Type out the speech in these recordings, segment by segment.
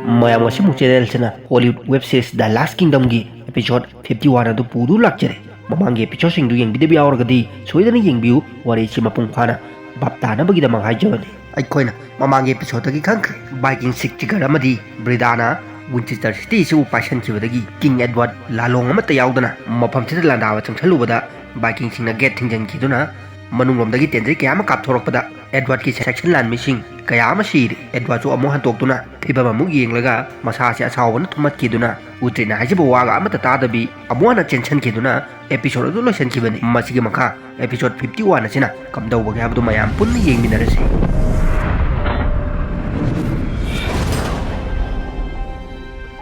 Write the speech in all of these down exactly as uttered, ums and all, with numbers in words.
ꯃꯌꯥꯝ, ꯉꯁꯤꯃꯨꯛ ꯆꯦꯅꯦꯜꯁꯤꯅ Hollywood web series ꯗ ꯂꯥꯁ ꯀꯤꯡꯗꯝꯒꯤ episode fifty one ꯑꯗꯨ ꯄꯨꯗꯨꯅ ꯂꯥꯛꯆꯔꯦ꯫ ꯃꯃꯥꯡꯒꯤ ꯑꯦꯄꯤꯁꯣꯗꯁꯤꯡꯗꯨ ꯌꯦꯡꯕꯤꯗꯕ ꯌꯥꯎꯔꯒꯗꯤ ꯁꯣꯏꯗꯅ ꯌꯦꯡꯕꯤꯌꯨ, ꯋꯥꯔꯤꯁꯤ ꯃꯄꯨꯡ ꯐꯥꯅ ꯚꯥꯞ ꯇꯥꯅꯕꯒꯤꯗꯃꯛ ꯍꯥꯏꯖꯕꯅꯤ꯫ ꯑꯩꯈꯣꯏꯅ ꯃꯃꯥꯡꯒꯤ ꯑꯦꯄꯤꯁꯣꯗꯇꯒꯤ ꯈꯪꯈ꯭ꯔꯦ, ꯚꯥꯏꯀꯤꯡ ꯁꯤꯛ ꯆꯤꯒꯔ ꯑꯃꯗꯤ ꯕ꯭ꯔꯤꯗꯥꯅ ꯋꯤꯟꯆꯦꯁꯇꯔ ꯁꯤꯇꯤ ꯑꯁꯤꯕꯨ ꯄꯥꯏꯁꯟꯈꯤꯕꯗꯒꯤ ꯀꯤꯡ ꯑꯦꯗꯋꯥꯔꯗ ꯂꯥꯂꯣꯡ ꯑꯃꯠꯇ ꯌꯥꯎꯗꯅ ꯃꯐꯝꯁꯤꯗ ꯂꯥꯟꯗꯥꯕ ꯆꯪꯁꯜꯂꯨꯕꯗ ꯚꯥꯏꯀꯤꯡꯁꯤꯡꯅ ꯒꯦꯠ ꯊꯤꯡꯖꯤꯟꯈꯤꯗꯨꯅ ꯃꯅꯨꯡꯂꯣꯝꯗꯒꯤ ꯇꯦꯟꯖꯩ ꯀꯌꯥ ꯑꯃ ꯀꯥꯞꯊꯣꯔꯛꯄꯗ ꯑꯦꯗꯋꯥꯔꯗꯀꯤ ꯁꯦꯛꯁꯟ ꯂꯥꯟꯃꯤꯁꯤꯡ ꯀꯌꯥ ꯑꯃ ꯁꯤꯔꯦ꯫ ꯑꯦꯗꯋꯥꯔꯗꯁꯨ ꯑꯃꯨꯛ ꯍꯟꯇꯣꯛꯇꯨꯅ ꯐꯤꯕꯝ ꯑꯃꯨꯛ ꯌꯦꯡꯂꯒ ꯃꯁꯥꯁꯦ ꯑꯁꯥꯎꯕꯅ ꯊꯨꯝꯃꯠꯈꯤꯗꯨꯅ ꯎꯇ꯭ꯔꯤꯠꯅ ꯍꯥꯏꯖꯕ ꯋꯥꯒ ꯑꯃꯠꯇ ꯇꯥꯗꯕꯤ ꯑꯃꯨꯛ ꯍꯟꯅ ꯆꯦꯟꯁꯟꯈꯤꯗꯨꯅ ꯑꯦꯄꯤꯁꯣꯗ ꯑꯗꯨ ꯂꯣꯏꯁꯤꯟꯈꯤꯕꯅꯤ꯫ ꯃꯁꯤꯒꯤ ꯃꯈꯥ ꯑꯦꯄꯤꯁꯣꯗ ꯐꯤꯐꯇꯤ ꯋꯥꯟ ꯑꯁꯤꯅ ꯀꯝꯗꯧꯕꯒꯦ ꯍꯥꯏꯕꯗꯨ ꯃꯌꯥꯝ ꯄꯨꯟꯅ ꯌꯦꯡꯃꯤꯟꯅꯔꯁꯤ꯫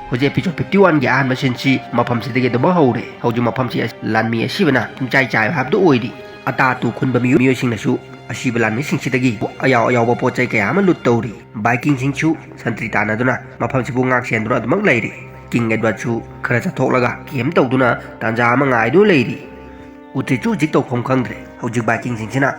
ꯍꯧꯖꯤꯛ ꯑꯦꯄꯤꯁꯣꯗ ꯐꯤꯐꯇꯤ ꯋꯥꯟꯒꯤ ꯑꯍꯥꯟꯕ ꯁꯤꯟꯁꯤ ꯃꯐꯝꯁꯤꯗꯒꯤ ꯑꯗꯨꯃꯛ ꯍꯧꯔꯦ꯫ ꯍꯧꯖꯤꯛ ꯃꯐꯝꯁꯤ ꯑꯁ-, ꯂꯥꯟꯃꯤ ꯑꯁꯤꯕꯅ ꯄꯨꯡꯆꯥꯏ ꯆꯥꯏꯕ ꯍꯥꯏꯕꯗꯨ ꯑꯣꯏꯔꯤ꯫ ꯑꯇꯥ ꯑꯇꯨ ꯈꯨꯟꯕ ꯃꯤꯑꯣꯏ-, ꯃꯤꯑꯣꯏꯁꯤꯡꯅꯁꯨ ꯑꯁꯤꯕ ꯂꯥꯟꯃꯤꯁꯤꯡꯁꯤꯗꯒꯤ ꯑꯌꯥꯎ ꯑꯌꯥꯎꯕ ꯄꯣꯠ ꯆꯩ ꯀꯌꯥ ꯑꯃ ꯂꯨꯠ ꯇꯧꯔꯤ꯫ ꯚꯥꯏꯀꯤꯡꯁꯤꯡꯁꯨ ꯁꯟꯇ꯭ꯔꯤ ꯇꯥꯟꯅꯗꯨꯅ ꯃꯐꯝꯁꯤꯕꯨ ꯉꯥꯛ ꯁꯦꯟꯗꯨꯅ ꯑꯗꯨꯃꯛ ꯂꯩꯔꯤ꯫ ꯀꯤꯡ ꯑꯦꯗꯋꯥꯔꯗꯁꯨ ꯈꯔ ꯆꯠꯊꯣꯛꯂꯒ ꯀꯦꯝ ꯇꯧꯗꯨꯅ ꯇꯥꯟꯖꯥ ꯑꯃ ꯉꯥꯏꯗꯨꯅ ꯂꯩꯔꯤ꯫ ꯎꯇ꯭ꯔꯤꯠꯁꯨ ꯍꯧꯖꯤꯛ ꯇꯧꯐꯝ ꯈꯪꯗ꯭ꯔꯦ꯫ ꯍꯧꯖꯤꯛ ꯚꯥꯏꯀꯤꯡꯁꯤꯡꯁꯤꯅ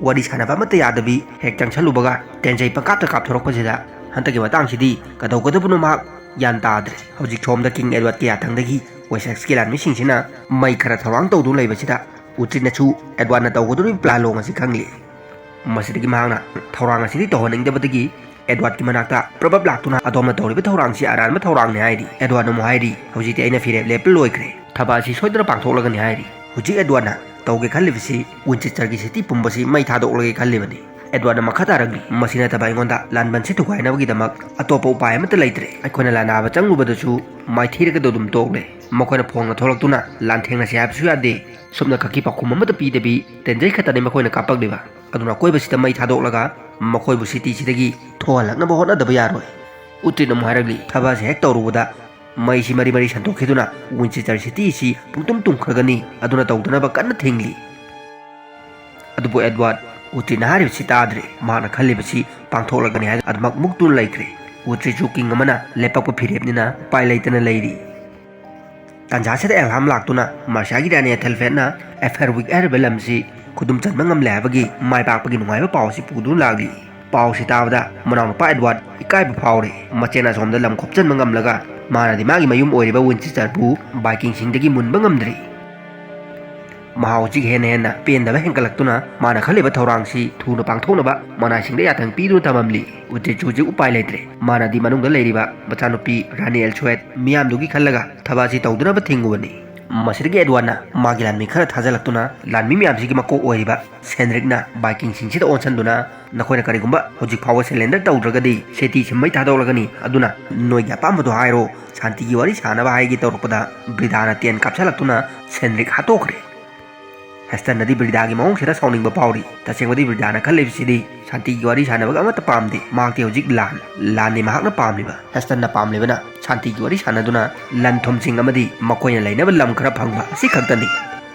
ꯋꯥꯔꯤ ꯁꯥꯟꯅꯕ ꯑꯃꯠꯇ ꯌꯥꯗꯕꯤ ꯍꯦꯛ ꯆꯪꯁꯜꯂꯨꯕꯒ ꯇꯦꯟꯖꯩ ꯄꯪꯀꯥꯞꯇ ꯀꯥꯞꯊꯣꯔꯛꯄꯁꯤꯗ ꯍꯟꯗꯛꯀꯤ ꯃꯇꯥꯡꯁꯤꯗꯤ ꯀꯗꯧꯒꯗꯕꯅꯣ ꯃꯍꯥꯛ ꯒ꯭ꯌꯥꯟ ꯇꯥꯗ꯭ꯔꯦ꯫ ꯍꯧꯖꯤꯛ ꯁꯣꯝꯗ ꯀꯤꯡ ꯑꯦꯗꯋꯥꯔꯗꯀꯤ ꯌꯥꯊꯪꯗꯒꯤ ꯋꯦꯁꯦꯛꯁꯀꯤ ꯂꯥꯟꯃꯤꯁꯤꯡꯁꯤꯅ ꯃꯩ ꯈꯔ ꯊꯧꯔꯥꯡ ꯇꯧꯗꯨꯅ ꯂꯩꯕꯁꯤꯗ ꯎꯇ꯭ꯔꯤꯠꯅꯁꯨ ꯑꯦꯗꯋꯥꯔꯗꯅ ꯇꯧꯒꯗꯧꯔꯤꯕ ꯄ꯭ꯂꯥꯟ ꯂꯣꯡ ꯑꯁꯤ ꯈꯪꯂꯤ꯫ ꯃꯁꯤꯗꯒꯤ ꯃꯍꯥꯛꯅ ꯊꯧꯔꯥꯡ ꯑꯁꯤꯗꯤ ꯇꯧꯍꯟꯅꯤꯡꯗꯕꯗꯒꯤ ꯑꯦꯗꯋꯥꯔꯗꯀꯤ ꯃꯅꯥꯛꯇ ꯄ꯭ꯔꯞ ꯄ꯭ꯔꯞ ꯂꯥꯛꯇꯨꯅ ꯑꯗꯣꯝꯅ ꯇꯧꯔꯤꯕ ꯊꯧꯔꯥꯡꯁꯤ ꯑꯔꯥꯟꯕ ꯊꯧꯔꯥꯡꯅꯤ ꯍꯥꯏꯔꯤ꯫ ꯑꯦꯗꯋꯥꯔꯗꯅ ꯑꯃꯨꯛ ꯍꯥꯏꯔꯤ, "ꯍꯧꯖꯤꯛꯇꯤ ꯑꯩꯅ ꯐꯤꯔꯦꯞ ꯂꯦꯞꯄ ꯂꯣꯏꯈ꯭ꯔꯦ꯫ ꯊꯕꯛ ꯑꯁꯤ ꯁꯣꯏꯗꯅ ꯄꯥꯡꯊꯣꯛꯂꯒꯅꯤ" ꯍꯥꯏꯔꯤ꯫ ꯍꯧꯖꯤꯛ ꯑꯦꯗꯋꯥꯔꯗꯅ ꯇꯧꯒꯦ ꯈꯜꯂꯤꯕꯁꯤ ꯋꯤꯟꯆꯦꯁꯇꯔꯒꯤ ꯁꯤꯇꯤ ꯄꯨꯝꯕꯁꯤ ꯃꯩ ꯊꯥꯗꯣꯛꯂꯒꯦ ꯈꯜꯂꯤꯕꯅꯤ꯫ ꯑꯦꯗꯋꯥꯔꯗꯅ ꯃꯈꯥ ꯇꯥꯔꯛꯂꯤ, "ꯃꯁꯤ ꯅꯠꯇꯕ ꯑꯩꯉꯣꯟꯗ ꯂꯥꯟꯕꯟꯁꯤ ꯊꯨꯒꯥꯏꯅꯕꯒꯤꯗꯃꯛ ꯑꯇꯣꯞꯄ ꯎꯄꯥꯏ ꯑꯃꯠꯇ ꯂꯩꯇ꯭ꯔꯦ꯫ ꯑꯩꯈꯣꯏꯅ ꯂꯥꯟꯗꯥꯕ ꯆꯪꯂꯨꯕꯗꯁꯨ ꯃꯥꯏꯊꯤꯔꯒ ꯑꯗꯨꯝ ꯇꯣꯛꯂꯦ꯫ ꯃꯈꯣꯏꯅ ꯐꯣꯡꯅ ꯊꯣꯛꯂꯛꯇꯨꯅ ꯂꯥꯟꯊꯦꯡꯅꯁꯤ ꯍꯥꯏꯕꯁꯨ ꯌꯥꯗꯦ꯫ ꯁꯨꯞꯅ ꯈꯛꯀꯤ ꯄꯥꯎꯈꯨꯝ ꯑꯃꯠꯇ ꯄꯤꯗꯕꯤ ꯇꯦꯟꯖꯩ ꯈꯛꯇꯅꯤ ꯃꯈꯣꯏꯅ ꯀꯥꯞꯄꯛꯂꯤꯕ꯫ ꯑꯗꯨꯅ ꯑꯀꯣꯏꯕꯁꯤꯗ ꯃꯩ ꯊꯥꯗꯣꯛꯂꯒ ꯃꯈꯣꯏꯕꯨ ꯁꯤꯇꯤꯁꯤꯗꯒꯤ ꯊꯣꯛꯍꯜꯂꯛꯅꯕ ꯍꯣꯠꯅꯗꯕ ꯌꯥꯔꯣꯏ"꯫ ꯎꯇ꯭ꯔꯤꯠꯅ ꯑꯃꯨꯛ ꯍꯥꯏꯔꯛꯂꯤ, "ꯊꯕꯛ ꯑꯁꯤ ꯍꯦꯛ ꯇꯧꯔꯨꯕꯗ ꯃꯩꯁꯤ ꯃꯔꯤ ꯃꯔꯤ ꯁꯟꯗꯣꯛꯈꯤꯗꯨꯅ ꯋꯤꯟꯆꯦꯁꯇꯔ ꯁꯤꯇꯤ ꯑꯁꯤ ꯄꯨꯡꯇꯨꯝ ꯇꯨꯝꯈ꯭ꯔꯒꯅꯤ꯫ ꯑꯗꯨꯅ ꯇꯧꯗꯅꯕ ꯀꯟꯅ ꯊꯤꯡꯂꯤ"꯫ ꯑꯗꯨꯕꯨ ꯑꯦꯗꯋꯥꯔꯗ ꯎꯇ꯭ꯔꯤꯠꯅ ꯍꯥꯏꯔꯤꯕꯁꯤ ꯇꯥꯗ꯭ꯔꯦ꯫ ꯃꯍꯥꯛꯅ ꯈꯜꯂꯤꯕꯁꯤ ꯄꯥꯡꯊꯣꯛꯂꯒꯅꯤ ꯍꯥꯏꯅ ꯑꯗꯨꯃꯛ ꯃꯨꯛꯇꯨꯅ ꯂꯩꯈ꯭ꯔꯦ꯫ ꯎꯇ꯭ꯔꯤꯠꯁꯨ ꯀꯤꯡ ꯑꯃꯅ ꯂꯦꯞꯄꯛꯄ ꯐꯤꯔꯦꯞꯅꯤꯅ ꯎꯄꯥꯏ ꯂꯩꯇꯅ ꯂꯩꯔꯤ꯫ ꯇꯥꯟꯖꯥꯁꯤꯗ ꯑꯦꯜꯍꯥꯝ ꯂꯥꯛꯇꯨꯅ ꯃꯥꯔꯁꯤꯌꯥꯒꯤ ꯔꯥꯅꯤ ꯑꯦꯊꯦꯜꯐꯦꯠꯅ ꯑꯦꯐꯦꯔꯋꯤꯛ ꯍꯥꯏꯔꯤꯕ ꯂꯝꯁꯤ ꯈꯨꯗꯨꯝ ꯆꯟꯕ ꯉꯝꯂꯦ ꯍꯥꯏꯕꯒꯤ ꯃꯥꯏ ꯄꯥꯛꯄꯒꯤ ꯅꯨꯡꯉꯥꯏꯕ ꯄꯥꯎ ꯑꯁꯤ ꯄꯨꯗꯨꯅ ꯂꯥꯛꯂꯤ꯫ ꯄꯥꯎꯁꯤ ꯇꯥꯕꯗ ꯃꯅꯥꯎꯅꯨꯄꯥ ꯑꯦꯗꯋꯥꯔꯗ ꯏꯀꯥꯏꯕ ꯐꯥꯎꯔꯦ꯫ ꯃꯆꯦꯅ ꯑꯁꯣꯝꯗ ꯂꯝ ꯈꯣꯞꯆꯟꯕ ꯉꯝꯂꯒ ꯃꯥꯅꯗꯤ ꯃꯥꯒꯤ ꯃꯌꯨꯝ ꯑꯣꯏꯔꯤꯕ ꯋꯤꯟꯆꯦꯁꯇꯔꯕꯨ ꯕꯥꯏꯀꯤꯡꯁꯤꯡꯗꯒꯤ ꯃꯨꯟꯕ ꯉꯝꯗ꯭ꯔꯤ꯫ ꯃꯍꯥꯛ ꯍꯧꯖꯤꯛ ꯍꯦꯟꯅ ꯍꯦꯟꯅ ꯄꯦꯟꯗꯕ ꯍꯦꯟꯒꯠꯂꯛꯇꯨꯅ ꯃꯥꯅ ꯈꯜꯂꯤꯕ ꯊꯧꯔꯥꯡꯁꯤ ꯊꯨꯅ ꯄꯥꯡꯊꯣꯛꯅꯕ ꯃꯅꯥꯏꯁꯤꯡꯗ ꯌꯥꯊꯪ ꯄꯤꯗꯨꯅ ꯊꯝꯃꯝꯂꯤ꯫ ꯎꯆꯦꯛꯁꯨ ꯍꯧꯖꯤꯛ ꯎꯄꯥꯏ ꯂꯩꯇ꯭ꯔꯦ꯫ ꯃꯥꯅꯗꯤ ꯃꯅꯨꯡꯗ ꯂꯩꯔꯤꯕ ꯃꯆꯥꯅꯨꯄꯤ ꯔꯥꯅꯤ ꯑꯦꯜꯁꯨꯋꯦꯠ ꯃꯤꯌꯥꯝꯗꯨꯒꯤ ꯈꯜꯂꯒ ꯊꯕꯛ ꯑꯁꯤ ꯇꯧꯗꯅꯕ ꯊꯤꯡꯉꯨꯕꯅꯤ꯫ ꯃꯁꯤꯗꯒꯤ ꯑꯦꯗꯋꯥꯔꯗꯅ ꯃꯥꯒꯤ ꯂꯥꯟꯃꯤ ꯈꯔ ꯊꯥꯖꯤꯜꯂꯛꯇꯨꯅ ꯂꯥꯟꯃꯤ ꯃꯌꯥꯝꯁꯤꯒꯤ ꯃꯀꯣꯛ ꯑꯣꯏꯔꯤꯕ ꯁꯦꯟꯗ꯭ꯔꯤꯛꯅ ꯕꯥꯏꯀꯤꯡꯁꯤꯡꯁꯤꯗ ꯑꯣꯟꯁꯤꯟꯗꯨꯅ, "ꯅꯈꯣꯏꯅ ꯀꯔꯤꯒꯨꯝꯕ ꯍꯧꯖꯤꯛ ꯐꯥꯎꯕ ꯁꯔꯦꯟꯗꯔ ꯇꯧꯗ꯭ꯔꯒꯗꯤ ꯁꯤꯇꯤꯁꯤ ꯃꯩ ꯊꯥꯗꯣꯛꯂꯒꯅꯤ, ꯑꯗꯨꯅ ꯅꯣꯏꯒꯤ ꯑꯄꯥꯝꯕꯗꯣ ꯍꯥꯏꯔꯣ, ꯁꯥꯟꯇꯤꯒꯤ ꯋꯥꯔꯤ ꯁꯥꯟꯅꯕ ꯍꯥꯏꯒꯦ" ꯇꯧꯔꯛꯄꯗ ꯕ꯭ꯔꯤꯗꯥꯅ ꯇꯦꯟ ꯀꯥꯞꯁꯤꯜꯂꯛꯇꯨꯅ ꯁꯦꯟꯗ꯭ꯔꯤꯛ ꯍꯥꯠꯇꯣꯛꯈ꯭ꯔꯦ꯫ ꯍꯦꯁꯇꯟꯅꯗꯤ ꯕ꯭ꯔꯤꯗꯥꯒꯤ ꯃꯑꯣꯡꯁꯤꯗ ꯁꯥꯎꯅꯤꯡꯕ ꯐꯥꯎꯔꯤ꯫ ꯇꯁꯦꯡꯕꯗꯤ ꯕ꯭ꯔꯤꯗꯥꯅ ꯈꯜꯂꯤꯕꯁꯤꯗꯤ ꯁꯥꯟꯇꯤꯒꯤ ꯋꯥꯔꯤ ꯁꯥꯟꯅꯕꯒ ꯑꯃꯠꯇ ꯄꯥꯝꯗꯦ꯫ ꯃꯍꯥꯛꯇꯤ ꯍꯧꯖꯤꯛ ꯂꯥꯟ, ꯂꯥꯟꯅꯤ ꯃꯍꯥꯛꯅ ꯄꯥꯝꯂꯤꯕ꯫ ꯍꯦꯁꯇꯟꯅ ꯄꯥꯝꯂꯤꯕꯅ ꯁꯥꯟꯇꯤꯒꯤ ꯋꯥꯔꯤ ꯁꯥꯟꯅꯗꯨꯅ ꯂꯟ ꯊꯨꯝꯁꯤꯡ ꯑꯃꯗꯤ ꯃꯈꯣꯏꯅ ꯂꯩꯅꯕ ꯂꯝ ꯈꯔ ꯐꯪꯕ ꯑꯁꯤ ꯈꯛꯇꯅꯤ꯫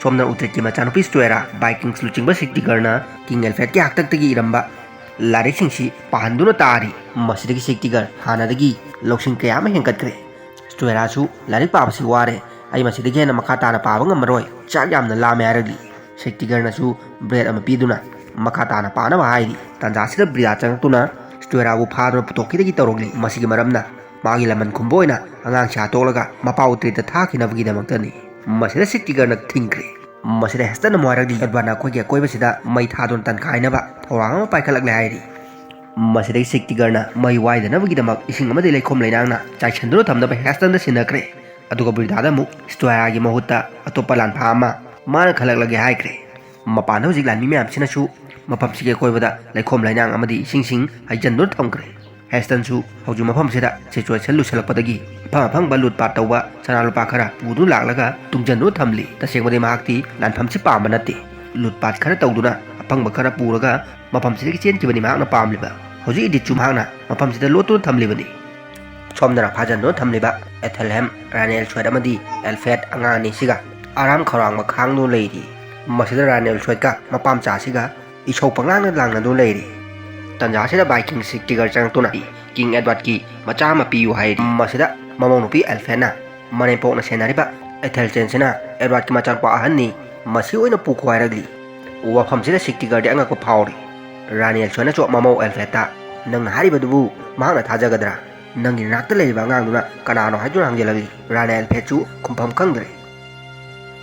ꯁꯣꯝꯗ ꯎꯇ꯭ꯔꯦꯠꯀꯤ ꯃꯆꯥꯅꯨꯄꯤ ꯁ꯭ꯇꯨꯑꯦꯔꯥ, ꯕꯥꯏꯀꯤꯡꯁ ꯂꯨꯆꯤꯡꯕ ꯁꯤꯛꯇꯤꯒꯔꯅ ꯀꯤꯡ ꯑꯦꯜꯐ꯭ꯔꯦꯗꯀꯤ ꯍꯥꯛꯇꯛꯇꯒꯤ ꯏꯔꯝꯕ ꯂꯥꯏꯔꯤꯛꯁꯤꯡꯁꯤ ꯄꯥꯍꯟꯗꯨꯅ ꯇꯥꯔꯤ꯫ ꯃꯁꯤꯗꯒꯤ ꯁꯤꯛꯇꯤꯒꯔ ꯍꯥꯟꯅꯗꯒꯤ ꯂꯧꯁꯤꯡ ꯀꯌꯥ ꯑꯃ ꯍꯦꯟꯒꯠꯈ꯭ꯔꯦ꯫ ꯁ꯭ꯇꯨꯑꯦꯔꯥꯁꯨ, "ꯂꯥꯏꯔꯤꯛ ꯄꯥꯕꯁꯤ ꯋꯥꯔꯦ, ꯑꯩ ꯃꯁꯤꯗꯒꯤ ꯍꯦꯟꯅ ꯃꯈꯥ ꯇꯥꯅ ꯄꯥꯕ ꯉꯝꯃꯔꯣꯏ, ꯆꯥꯛ ꯌꯥꯝꯅ ꯂꯥꯝꯃꯦ" ꯍꯥꯏꯔꯛꯂꯤ꯫ ꯁꯤꯛꯇꯤꯒꯔꯅꯁꯨ ꯕ꯭ꯔꯦꯗ ꯑꯃ ꯄꯤꯗꯨꯅ ꯃꯈꯥ ꯇꯥꯅ ꯄꯥꯅꯕ ꯍꯥꯏꯔꯤ꯫ ꯇꯥꯟꯖꯥꯁꯤꯗ ꯕ꯭ꯔꯤꯗꯥ ꯆꯪꯂꯛꯇꯨꯅ ꯁ꯭ꯇꯨꯑꯦꯔꯥꯕꯨ ꯐꯥꯗꯨꯅ ꯄꯨꯊꯣꯛꯈꯤꯗꯒꯤ ꯇꯧꯔꯛꯂꯤ꯫ ꯃꯁꯤꯒꯤ ꯃꯔꯝꯅ ꯃꯥꯒꯤ ꯂꯃꯟ ꯈꯨꯝꯕ ꯑꯣꯏꯅ ꯑꯉꯥꯡꯁꯤ ꯍꯥꯠꯇꯣꯛꯂꯒ ꯃꯄꯥ ꯎꯇ꯭ꯔꯦꯠꯇ ꯊꯥꯈꯤꯅꯕꯒꯤꯗꯃꯛꯇꯅꯤ꯫ ꯃꯁꯤꯗ ꯁꯤꯛꯇꯤꯒꯔꯅ ꯊꯤꯡꯈ꯭ꯔꯦ꯫ ꯃꯁꯤꯗ ꯍꯦꯁꯇꯟꯅ ꯑꯃꯨꯛ ꯍꯥꯏꯔꯛꯂꯤ, "ꯑꯦꯗꯋꯥꯔꯗꯅ ꯑꯩꯈꯣꯏꯒꯤ ꯑꯀꯣꯏꯕꯁꯤꯗ ꯃꯩ ꯊꯥꯗꯨꯅ ꯇꯟꯈꯥꯏꯅꯕ ꯊꯧꯔꯥꯡ ꯑꯃ ꯄꯥꯏꯈꯠꯂꯛꯂꯦ" ꯍꯥꯏꯔꯤ꯫ ꯃꯁꯤꯗꯒꯤ ꯁꯤꯛꯇꯤꯒꯔꯅ ꯃꯩ ꯋꯥꯏꯗꯅꯕꯒꯤꯗꯃꯛ ꯏꯁꯤꯡ ꯑꯃꯗꯤ ꯂꯩꯈꯣꯝ ꯂꯩꯅꯥꯡꯅ ꯆꯥꯏꯁꯤꯟꯗꯨꯅ ꯊꯝꯅꯕ ꯍꯦꯁꯇꯟꯗ ꯁꯤꯟꯅꯈ꯭ꯔꯦ꯫ ꯑꯗꯨꯒ ꯕ꯭ꯔꯤꯗꯥꯗ ꯑꯃꯨꯛ ꯁ꯭ꯇꯨꯑꯦꯔꯥꯒꯤ ꯃꯍꯨꯠꯇ ꯑꯇꯣꯞꯄ ꯂꯥꯟꯐꯝ ꯑꯃ ꯃꯥꯅ ꯈꯜꯂꯛꯂꯒꯦ ꯍꯥꯏꯈ꯭ꯔꯦ꯫ ꯃꯄꯥꯟꯗ ꯍꯧꯖꯤꯛ ꯂꯥꯟꯃꯤ ꯃꯌꯥꯝꯁꯤꯅꯁꯨ ꯃꯐꯝꯁꯤꯒꯤ ꯑꯀꯣꯏꯕꯗ ꯂꯩꯈꯣꯝ ꯂꯩꯅꯥꯡ ꯑꯃꯗꯤ ꯏꯁꯤꯡꯁꯤꯡ ꯍꯩꯖꯤꯟꯗꯨꯅ ꯊꯝꯈ꯭ꯔꯦ꯫ ꯍꯦꯁꯇꯟꯁꯨ ꯍꯧꯖꯤꯛ ꯃꯐꯝꯁꯤꯗ ꯁꯤꯆꯨꯋꯦꯁꯟ ꯂꯨꯁꯜꯂꯛꯄꯗꯒꯤ ꯑꯐꯪ ꯑꯐꯪꯕ ꯂꯨꯠꯄꯥꯠ ꯇꯧꯕ ꯁꯅꯥ ꯂꯨꯄꯥ ꯈꯔ ꯄꯨꯗꯨꯅ ꯂꯥꯛꯂꯒ ꯇꯨꯡꯁꯤꯟꯗꯨꯅ ꯊꯝꯂꯤ꯫ ꯇꯁꯦꯡꯕꯗꯤ ꯃꯍꯥꯛꯇꯤ ꯂꯥꯟꯐꯝꯁꯤ ꯄꯥꯝꯕ ꯅꯠꯇꯦ꯫ ꯂꯨꯠꯄꯥꯠ ꯈꯔ ꯇꯧꯗꯨꯅ ꯑꯐꯪꯕ ꯈꯔ ꯄꯨꯔꯒ ꯃꯐꯝꯁꯤꯗꯒꯤ ꯆꯦꯟꯈꯤꯕꯅꯤ ꯃꯍꯥꯛꯅ ꯄꯥꯝꯂꯤꯕ꯫ ꯍꯧꯖꯤꯛ ꯏꯗꯤꯠꯁꯨ ꯃꯍꯥꯛꯅ ꯃꯐꯝꯁꯤꯗ ꯂꯣꯠꯇꯨꯅ ꯊꯝꯂꯤꯕꯅꯤ꯫ ꯁꯣꯝꯗꯅ ꯐꯥꯖꯟꯗꯨꯅ ꯊꯝꯂꯤꯕ ꯑꯦꯊꯦꯜꯍꯦꯝ, ꯔꯥꯅꯤ ꯑꯦꯜꯁꯨꯋꯦꯠ ꯑꯃꯗꯤ ꯑꯦꯜꯐ꯭ꯔꯦꯗ ꯑꯉꯥꯡ ꯑꯅꯤꯁꯤꯒ ꯑꯔꯥꯝ ꯈꯧꯔꯥꯡꯕ ꯈꯥꯡꯗꯨꯅ ꯂꯩꯔꯤ꯫ ꯃꯁꯤꯗ ꯔꯥꯅꯤ ꯑꯦꯜꯁꯨꯋꯦꯠꯀ ꯃꯄꯥ ꯃꯆꯥꯁꯤꯒ ꯏꯁꯧ ꯄꯪꯂꯥꯡꯗ ꯂꯥꯡꯅꯗꯨꯅ ꯂꯩꯔꯤ꯫ ꯇꯟꯖꯥꯁꯤꯗ ꯕꯥꯏꯀꯤꯡ ꯁꯤꯛꯇꯤꯒꯔ ꯆꯪꯂꯛꯇꯨꯅ ꯀꯤꯡ ꯑꯦꯗꯋꯥꯔꯗꯀꯤ ꯃꯆꯥ ꯑꯃ ꯄꯤꯌꯨ ꯍꯥꯏꯔꯤ꯫ ꯃꯁꯤꯗ ꯃꯃꯧ ꯅꯨꯄꯤ ꯑꯦꯜꯐ꯭ꯔꯦꯗꯅ ꯃꯅꯦꯝꯄꯣꯛꯅ ꯁꯦꯟꯅꯔꯤꯕ ꯑꯦꯊꯦꯜꯆꯦꯟꯁꯤꯅ ꯑꯦꯗꯋꯥꯔꯗꯀꯤ ꯃꯆꯥꯅꯨꯄꯥ ꯑꯍꯟꯅꯤ, ꯃꯁꯤ ꯑꯣꯏꯅ ꯄꯨꯈꯣ ꯍꯥꯏꯔꯛꯂꯤ꯫ ꯋꯥꯐꯝꯁꯤꯗ ꯁꯤꯛꯇꯤꯒꯔꯗꯤ ꯑꯉꯛꯄ ꯐꯥꯎꯔꯤ꯫ ꯔꯥꯅꯤ ꯑꯦꯜꯁꯣꯅꯁꯨ ꯃꯃꯧ ꯑꯦꯜꯐ꯭ꯔꯦꯗꯇ, "ꯅꯪꯅ ꯍꯥꯏꯔꯤꯕꯗꯨꯕꯨ ꯃꯍꯥꯛꯅ ꯊꯥꯖꯒꯗ꯭ꯔꯥ? ꯅꯪꯒꯤ ꯅꯥꯛꯇ ꯂꯩꯔꯤꯕ ꯑꯉꯥꯡꯗꯨꯅ ꯀꯅꯥꯅꯣ?" ꯍꯥꯏꯗꯨꯅ ꯍꯪꯖꯤꯜꯂꯛꯂꯤ꯫ ꯔꯥꯅꯤ ꯑꯦꯜꯐ꯭ꯔꯦꯗꯁꯨ ꯈꯨꯝꯐꯝ ꯈꯪꯗ꯭ꯔꯦ꯫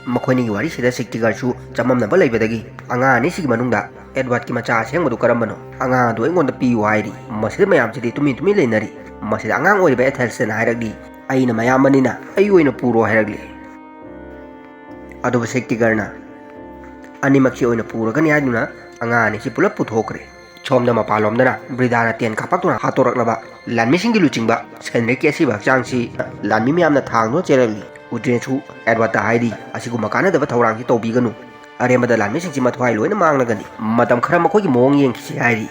ꯃꯈꯣꯏꯅꯤꯒꯤ ꯋꯥꯔꯤꯁꯤꯗ ꯁꯤꯛꯇꯤꯒꯔꯁꯨ ꯆꯃꯝꯅꯕ ꯂꯩꯕꯗꯒꯤ, "ꯑꯉꯥꯡ ꯑꯅꯤꯁꯤꯒꯤ ꯃꯅꯨꯡꯗ ꯑꯦꯗꯋꯥꯔꯗꯀꯤ ꯃꯆꯥ ꯑꯁꯦꯡꯕꯗꯨ ꯀꯔꯝꯕꯅꯣ? ꯑꯉꯥꯡ ꯑꯗꯨ ꯑꯩꯉꯣꯟꯗ ꯄꯤꯌꯨ" ꯍꯥꯏꯔꯤ꯫ ꯃꯁꯤꯗ ꯃꯌꯥꯝꯁꯤꯗꯤ ꯇꯨꯃꯤꯟ ꯇꯨꯃꯤꯟ ꯂꯩꯅꯔꯤ꯫ ꯃꯁꯤꯗ ꯑꯉꯥꯡ ꯑꯣꯏꯔꯤꯕ ꯑꯦꯊꯦꯜꯁꯇꯅ ꯍꯥꯏꯔꯛꯂꯤ, "ꯑꯩꯅ ꯃꯌꯥꯝꯕꯅꯤꯅ ꯑꯩ ꯑꯣꯏꯅ ꯄꯨꯔꯣ" ꯍꯥꯏꯔꯛꯂꯤ꯫ ꯑꯗꯨꯕꯨ ꯁꯤꯛꯇꯤꯒꯔꯅ ꯑꯅꯤꯃꯛꯁꯤ ꯑꯣꯏꯅ ꯄꯨꯔꯒꯅꯤ ꯍꯥꯏꯗꯨꯅ ꯑꯉꯥꯡ ꯑꯅꯤꯁꯤ ꯄꯨꯂꯞ ꯄꯨꯊꯣꯛꯈ꯭ꯔꯦ꯫ ꯁꯣꯝꯗ ꯃꯄꯥꯟꯂꯣꯝꯗꯅ ꯕ꯭ꯔꯤꯗꯥꯅ ꯇꯦꯟ ꯀꯥꯞꯄꯛꯇꯨꯅ ꯍꯥꯠꯇꯣꯔꯛꯂꯕ ꯂꯥꯟꯃꯤꯁꯤꯡꯒꯤ ꯂꯨꯆꯤꯡꯕ ꯁꯦꯟꯗ꯭ꯔꯤꯛꯀꯤ ꯑꯁꯤꯕ ꯍꯛꯆꯥꯡꯁꯤ ꯂꯥꯟꯃꯤ ꯃꯌꯥꯝꯅ ꯊꯥꯡꯗꯨꯅ ꯆꯦꯜꯂꯛꯂꯤ꯫ ꯎꯗ꯭ꯔꯤꯅꯁꯨ ꯑꯦꯗꯋꯥꯔꯗꯇ ꯍꯥꯏꯔꯤ, "ꯑꯁꯤꯒꯨꯝꯕ ꯀꯥꯟꯅꯗꯕ ꯊꯧꯔꯥꯡꯁꯤ ꯇꯧꯕꯤꯒꯅꯨ꯫ ꯑꯔꯦꯝꯕꯗ ꯂꯥꯟꯃꯤꯁꯤꯡꯁꯤ ꯃꯊ꯭ꯋꯥꯏ ꯂꯣꯏꯅ ꯃꯥꯡꯂꯒꯅꯤ꯫ ꯃꯇꯝ ꯈꯔ ꯃꯈꯣꯏꯒꯤ ꯃꯑꯣꯡ ꯌꯦꯡꯈꯤꯁꯤ" ꯍꯥꯏꯔꯤ꯫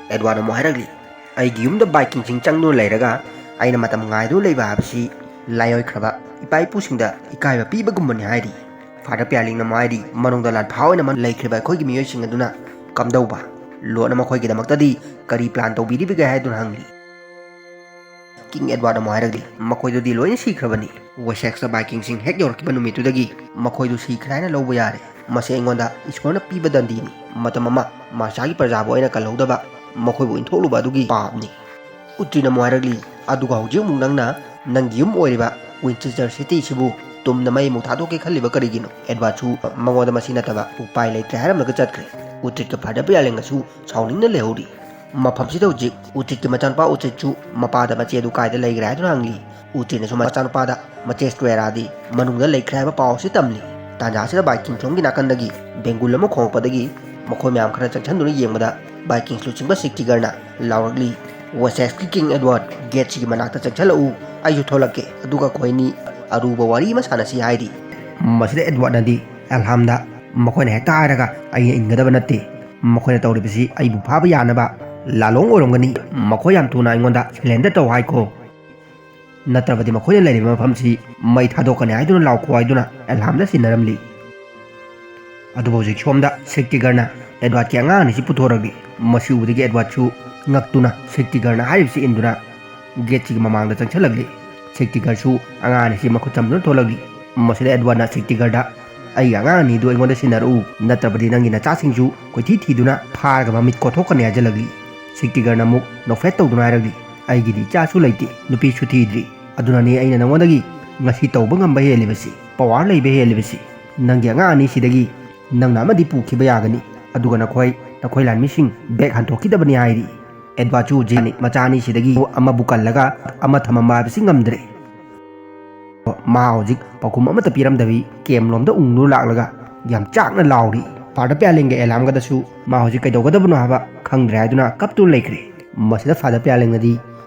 ꯑꯦꯗꯋꯥꯔꯗꯅ ꯑꯃꯨꯛ ꯍꯥꯏꯔꯛꯂꯤ, "ꯑꯩꯒꯤ ꯌꯨꯝꯗ ꯚꯥꯏꯀꯤꯡꯁꯤꯡ ꯆꯪꯗꯨꯅ ꯂꯩꯔꯒ ꯑꯩꯅ ꯃꯇꯝ ꯉꯥꯏꯗꯨꯅ ꯂꯩꯕ ꯍꯥꯏꯕꯁꯤ ꯂꯥꯏꯑꯣꯏꯈ꯭ꯔꯕ ꯏꯄꯥ ꯏꯄꯨꯁꯤꯡꯗ ꯏꯀꯥꯏꯕ ꯄꯤꯕꯒꯨꯝꯕꯅꯤ" ꯍꯥꯏꯔꯤ꯫ ꯐꯥꯗꯔ ꯄꯤꯌꯥꯂꯤꯡꯅ ꯑꯃꯨꯛ ꯍꯥꯏꯔꯤ, "ꯃꯅꯨꯡꯗ ꯂꯥꯟꯐꯥ ꯑꯣꯏꯅ ꯂꯩꯈ꯭ꯔꯤꯕ ꯑꯩꯈꯣꯏꯒꯤ ꯃꯤꯑꯣꯏꯁꯤꯡ ꯑꯗꯨꯅ ꯀꯝꯗꯧꯕ? ꯂꯣꯠꯅ ꯃꯈꯣꯏꯒꯤꯗꯃꯛꯇꯗꯤ ꯀꯔꯤ ꯄ꯭ꯂꯥꯟ ꯇꯧꯕꯤꯔꯤꯕꯒꯦ?" ꯍꯥꯏꯗꯨꯅ ꯍꯪꯂꯤ꯫ ꯀꯤꯡ ꯑꯦꯗꯋꯥꯔꯗ ꯑꯃꯨꯛ ꯍꯥꯏꯔꯛꯂꯤ, "ꯃꯈꯣꯏꯗꯨꯗꯤ ꯂꯣꯏꯅ ꯁꯤꯈ꯭ꯔꯕꯅꯤ꯫ ꯋꯦꯁꯦꯛꯁꯇ ꯚꯥꯏꯀꯤꯡꯁꯤꯡ ꯍꯦꯛ ꯌꯧꯔꯛꯈꯤꯕ ꯅꯨꯃꯤꯠꯇꯨꯗꯒꯤ ꯃꯈꯣꯏꯗꯨ ꯁꯤꯈ꯭ꯔꯦ ꯍꯥꯏꯅ ꯂꯧꯕ ꯌꯥꯔꯦ꯫ ꯃꯁꯤ ꯑꯩꯉꯣꯟꯗ ꯏꯁꯣꯔꯅ ꯄꯤꯕ ꯗꯟꯗꯤꯅꯤ꯫ ꯃꯇꯝ ꯑꯃ ꯃꯥꯔꯁꯥꯒꯤ ꯄ꯭ꯔꯖꯥꯕꯨ ꯑꯩꯅ ꯀꯜꯍꯧꯗꯕ ꯃꯈꯣꯏꯕꯨ ꯏꯟꯊꯣꯛꯂꯨꯕ ꯑꯗꯨꯒꯤ ꯄꯥꯞꯅꯤ꯫" ꯎꯇ꯭ꯔꯤꯅ ꯑꯃꯨꯛ ꯍꯥꯏꯔꯛꯂꯤ, "ꯑꯗꯨꯒ ꯍꯧꯖꯤꯛ ꯑꯃꯨꯛ ꯅꯪꯅ ꯅꯪꯒꯤ ꯌꯨꯝ ꯑꯣꯏꯔꯤꯕ ꯋꯤꯟꯆꯦꯁꯇꯔ ꯁꯤꯇꯤꯁꯤꯕꯨ ꯇꯨꯝꯅ ꯃꯩ ꯑꯃꯨꯛ ꯊꯥꯗꯣꯛꯀꯦ ꯈꯜꯂꯤꯕ ꯀꯔꯤꯒꯤꯅꯣ?" ꯑꯦꯗꯋꯥꯔꯗꯁꯨ ꯃꯉꯣꯟꯗ ꯃꯁꯤ ꯅꯠꯇꯕ ꯎꯄꯥꯏ ꯂꯩꯇ꯭ꯔꯦ ꯍꯥꯏꯔꯝꯂꯒ ꯆꯠꯈ꯭ꯔꯦ꯫ ꯎꯇ꯭ꯔꯤꯠꯀ ꯐꯥꯗꯔ ꯄꯤꯌꯥꯂꯦꯡꯒꯁꯨ ꯁꯥꯎꯅꯤꯡꯅ ꯂꯩꯍꯧꯔꯤ꯫ ꯃꯐꯝꯁꯤꯗ ꯍꯧꯖꯤꯛ ꯎꯇ꯭ꯔꯤꯠꯀꯤ ꯃꯆꯥꯅꯨꯄꯥ ꯎꯆꯦꯠꯁꯨ ꯃꯄꯥꯗ ꯃꯆꯦ ꯑꯗꯨ ꯀꯥꯏꯗ ꯂꯩꯈ꯭ꯔꯦ ꯍꯥꯏꯗꯨꯅ ꯍꯪꯂꯤ꯫ ꯎꯇ꯭ꯔꯤꯠꯅꯁꯨ ꯃꯆꯥꯅꯨꯄꯥꯗ ꯃꯆꯦ ꯁ꯭ꯀ꯭ꯋꯦꯔꯥꯗꯤ ꯃꯅꯨꯡꯗ ꯂꯩꯈ꯭ꯔꯦ ꯍꯥꯏꯕ ꯄꯥꯎ ꯑꯁꯤ ꯇꯝꯂꯤ꯫ ꯇꯥꯟꯖꯥ ꯑꯁꯤꯗ ꯚꯥꯏꯀꯤꯡ ꯁꯣꯝꯒꯤ ꯅꯥꯀꯟꯗꯒꯤ ꯕꯦꯡꯒꯨꯜ ꯑꯃ ꯈꯣꯡꯂꯛꯄꯗꯒꯤ ꯃꯈꯣꯏ ꯃꯌꯥꯝ ꯈꯔ ꯆꯪꯁꯤꯟꯗꯨꯅ ꯌꯦꯡꯕꯗ ꯚꯥꯏꯀꯤꯡꯁ ꯂꯨꯆꯤꯡꯕ ꯁꯤꯛꯇꯤꯒꯔꯅ ꯂꯥꯎꯔꯛꯂꯤ, "ꯋꯦꯁꯦꯛꯁꯀꯤ ꯀꯤꯡ ꯑꯦꯗꯋꯥꯔꯗ ꯒꯦꯠꯁꯤꯒꯤ ꯃꯅꯥꯛꯇ ꯆꯪꯁꯤꯜꯂꯛꯎ, ꯑꯩꯁꯨ ꯊꯣꯛꯂꯛꯀꯦ, ꯑꯗꯨꯒ ꯑꯩꯈꯣꯏꯅꯤ ꯑꯔꯨꯕ ꯋꯥꯔꯤ ꯑꯃ ꯁꯥꯟꯅꯁꯤ" ꯍꯥꯏꯔꯤ꯫ ꯃꯁꯤꯗ ꯑꯦꯗꯋꯥꯔꯗꯅꯗꯤ ꯑꯦꯜꯍꯥꯝꯗ, "ꯃꯈꯣꯏꯅ ꯍꯦꯛꯇ ꯍꯥꯏꯔꯒ ꯑꯩꯅ ꯏꯟꯒꯗꯕ ꯅꯠꯇꯦ꯫ ꯃꯈꯣꯏꯅ ꯇꯧꯔꯤꯕꯁꯤ ꯑꯩꯕꯨ ꯐꯥꯕ ꯌꯥꯅꯕ ꯂꯥꯂꯣꯡ ꯑꯣꯏꯔꯝꯒꯅꯤ꯫ ꯃꯈꯣꯏ ꯌꯥꯝ ꯊꯨꯅ ꯑꯩꯉꯣꯟꯗ ꯁꯔꯦꯟꯗꯔ ꯇꯧ ꯍꯥꯏꯈꯣ, ꯅꯠꯇ꯭ꯔꯕꯗꯤ ꯃꯈꯣꯏꯅ ꯂꯩꯔꯤꯕ ꯃꯐꯝꯁꯤ ꯃꯩ ꯊꯥꯗꯣꯛꯀꯅꯤ ꯍꯥꯏꯗꯨꯅ ꯂꯥꯎꯈꯣ" ꯍꯥꯏꯗꯨꯅ ꯑꯦꯜꯍꯥꯝꯗ ꯁꯤꯟꯅꯔꯝꯂꯤ꯫ ꯑꯗꯨꯕꯨ ꯍꯧꯖꯤꯛ ꯁꯣꯝꯗ ꯁꯤꯛꯇꯤꯒꯔꯅ ꯑꯦꯗꯋꯥꯔꯗꯀꯤ ꯑꯉꯥꯡ ꯑꯅꯤꯁꯤ ꯄꯨꯊꯣꯔꯛꯂꯤ꯫ ꯃꯁꯤ ꯎꯕꯗꯒꯤ ꯑꯦꯗꯋꯥꯔꯗꯁꯨ ꯉꯛꯇꯨꯅ ꯁꯤꯛꯇꯤꯒꯔꯅ ꯍꯥꯏꯔꯤꯕꯁꯤ ꯏꯟꯗꯨꯅ ꯒꯦꯠꯁꯤꯒꯤ ꯃꯃꯥꯡꯗ ꯆꯪꯁꯤꯜꯂꯛꯂꯤ꯫ ꯁꯤꯛꯇꯤꯒꯔꯁꯨ ꯑꯉꯥꯡ ꯑꯅꯤꯁꯤ ꯃꯈꯨꯠ ꯆꯝꯗꯨꯅ ꯊꯣꯛꯂꯛꯂꯤ꯫ ꯃꯁꯤꯗ ꯑꯦꯗꯋꯥꯔꯗꯅ ꯁꯤꯛꯇꯤꯒꯔꯗ, "ꯑꯩꯒꯤ ꯑꯉꯥꯡ ꯑꯅꯤꯗꯨ ꯑꯩꯉꯣꯟꯗ ꯁꯤꯟꯅꯔꯛꯎ, ꯅꯠꯇ꯭ꯔꯕꯗꯤ ꯅꯪꯒꯤ ꯅꯆꯥꯁꯤꯡꯁꯨ ꯀꯣꯏꯊꯤ ꯊꯤꯗꯨꯅ ꯐꯥꯔꯒ ꯃꯃꯤꯠ ꯀꯣꯠꯊꯣꯛꯀꯅꯤ" ꯍꯥꯏꯖꯜꯂꯛꯂꯤ꯫ ꯁꯤꯛꯇꯤꯒꯔꯅ ꯑꯃꯨꯛ ꯅꯣꯛꯐꯦꯠ ꯇꯧꯗꯨꯅ ꯍꯥꯏꯔꯛꯂꯤ, "ꯑꯩꯒꯤꯗꯤ ꯏꯆꯥꯁꯨ ꯂꯩꯇꯦ, ꯅꯨꯄꯤꯁꯨ ꯊꯤꯗ꯭ꯔꯤ꯫ ꯑꯗꯨꯅꯅꯤ ꯑꯩꯅ ꯅꯉꯣꯟꯗꯒꯤ ꯉꯁꯤ ꯇꯧꯕ ꯉꯝꯕ ꯍꯦꯜꯂꯤꯕꯁꯤ, ꯄꯋꯥꯔ ꯂꯩꯕ ꯍꯦꯜꯂꯤꯕꯁꯤ꯫ ꯅꯪꯒꯤ ꯑꯉꯥꯡ ꯑꯅꯤꯁꯤꯗꯒꯤ ꯅꯪꯅ ꯑꯃꯗꯤ ꯄꯨꯈꯤꯕ ꯌꯥꯒꯅꯤ, ꯑꯗꯨꯒ ꯅꯈꯣꯏ, ꯅꯈꯣꯏ ꯂꯥꯟꯃꯤꯁꯤꯡ ꯕꯦꯛ ꯍꯟꯗꯣꯛꯈꯤꯗꯕꯅꯤ" ꯍꯥꯏꯔꯤ꯫ ꯑꯦꯗꯋꯥꯔꯗꯁꯨ ꯍꯧꯖꯤꯛ ꯃꯆꯥ ꯑꯅꯤꯁꯤꯗꯒꯤ ꯑꯃꯕꯨ ꯀꯜꯂꯒ ꯑꯃ ꯊꯝꯃꯝꯕ ꯍꯥꯏꯕꯁꯤ ꯉꯝꯗ꯭ꯔꯦ꯫ ꯃꯥ ꯍꯧꯖꯤꯛ ꯄꯥꯎꯈꯨꯝ ꯑꯃꯠꯇ ꯄꯤꯔꯝꯗꯕꯤ ꯀꯦꯝ ꯂꯣꯝꯗ ꯎꯪꯗꯨꯅ ꯂꯥꯛꯂꯒ ꯌꯥꯝ ꯆꯥꯛꯅ ꯂꯥꯎꯔꯤ꯫ ꯐꯥꯗꯔ ꯄꯤꯌꯥꯂꯦꯡꯒ ꯑꯦꯂꯥꯝꯒꯗꯁꯨ ꯃꯥ ꯍꯧꯖꯤꯛ ꯀꯩꯗꯧꯒꯗꯕꯅꯣ ꯍꯥꯏꯕ ꯈꯪꯗ꯭ꯔꯦ ꯍꯥꯏꯗꯨꯅ ꯀꯞꯇꯨꯅ ꯂꯩꯈ꯭ꯔꯦ꯫ ꯃꯁꯤꯗ ꯐꯥꯗꯔ ꯄꯤꯌꯥꯂꯦꯡꯅꯗꯤ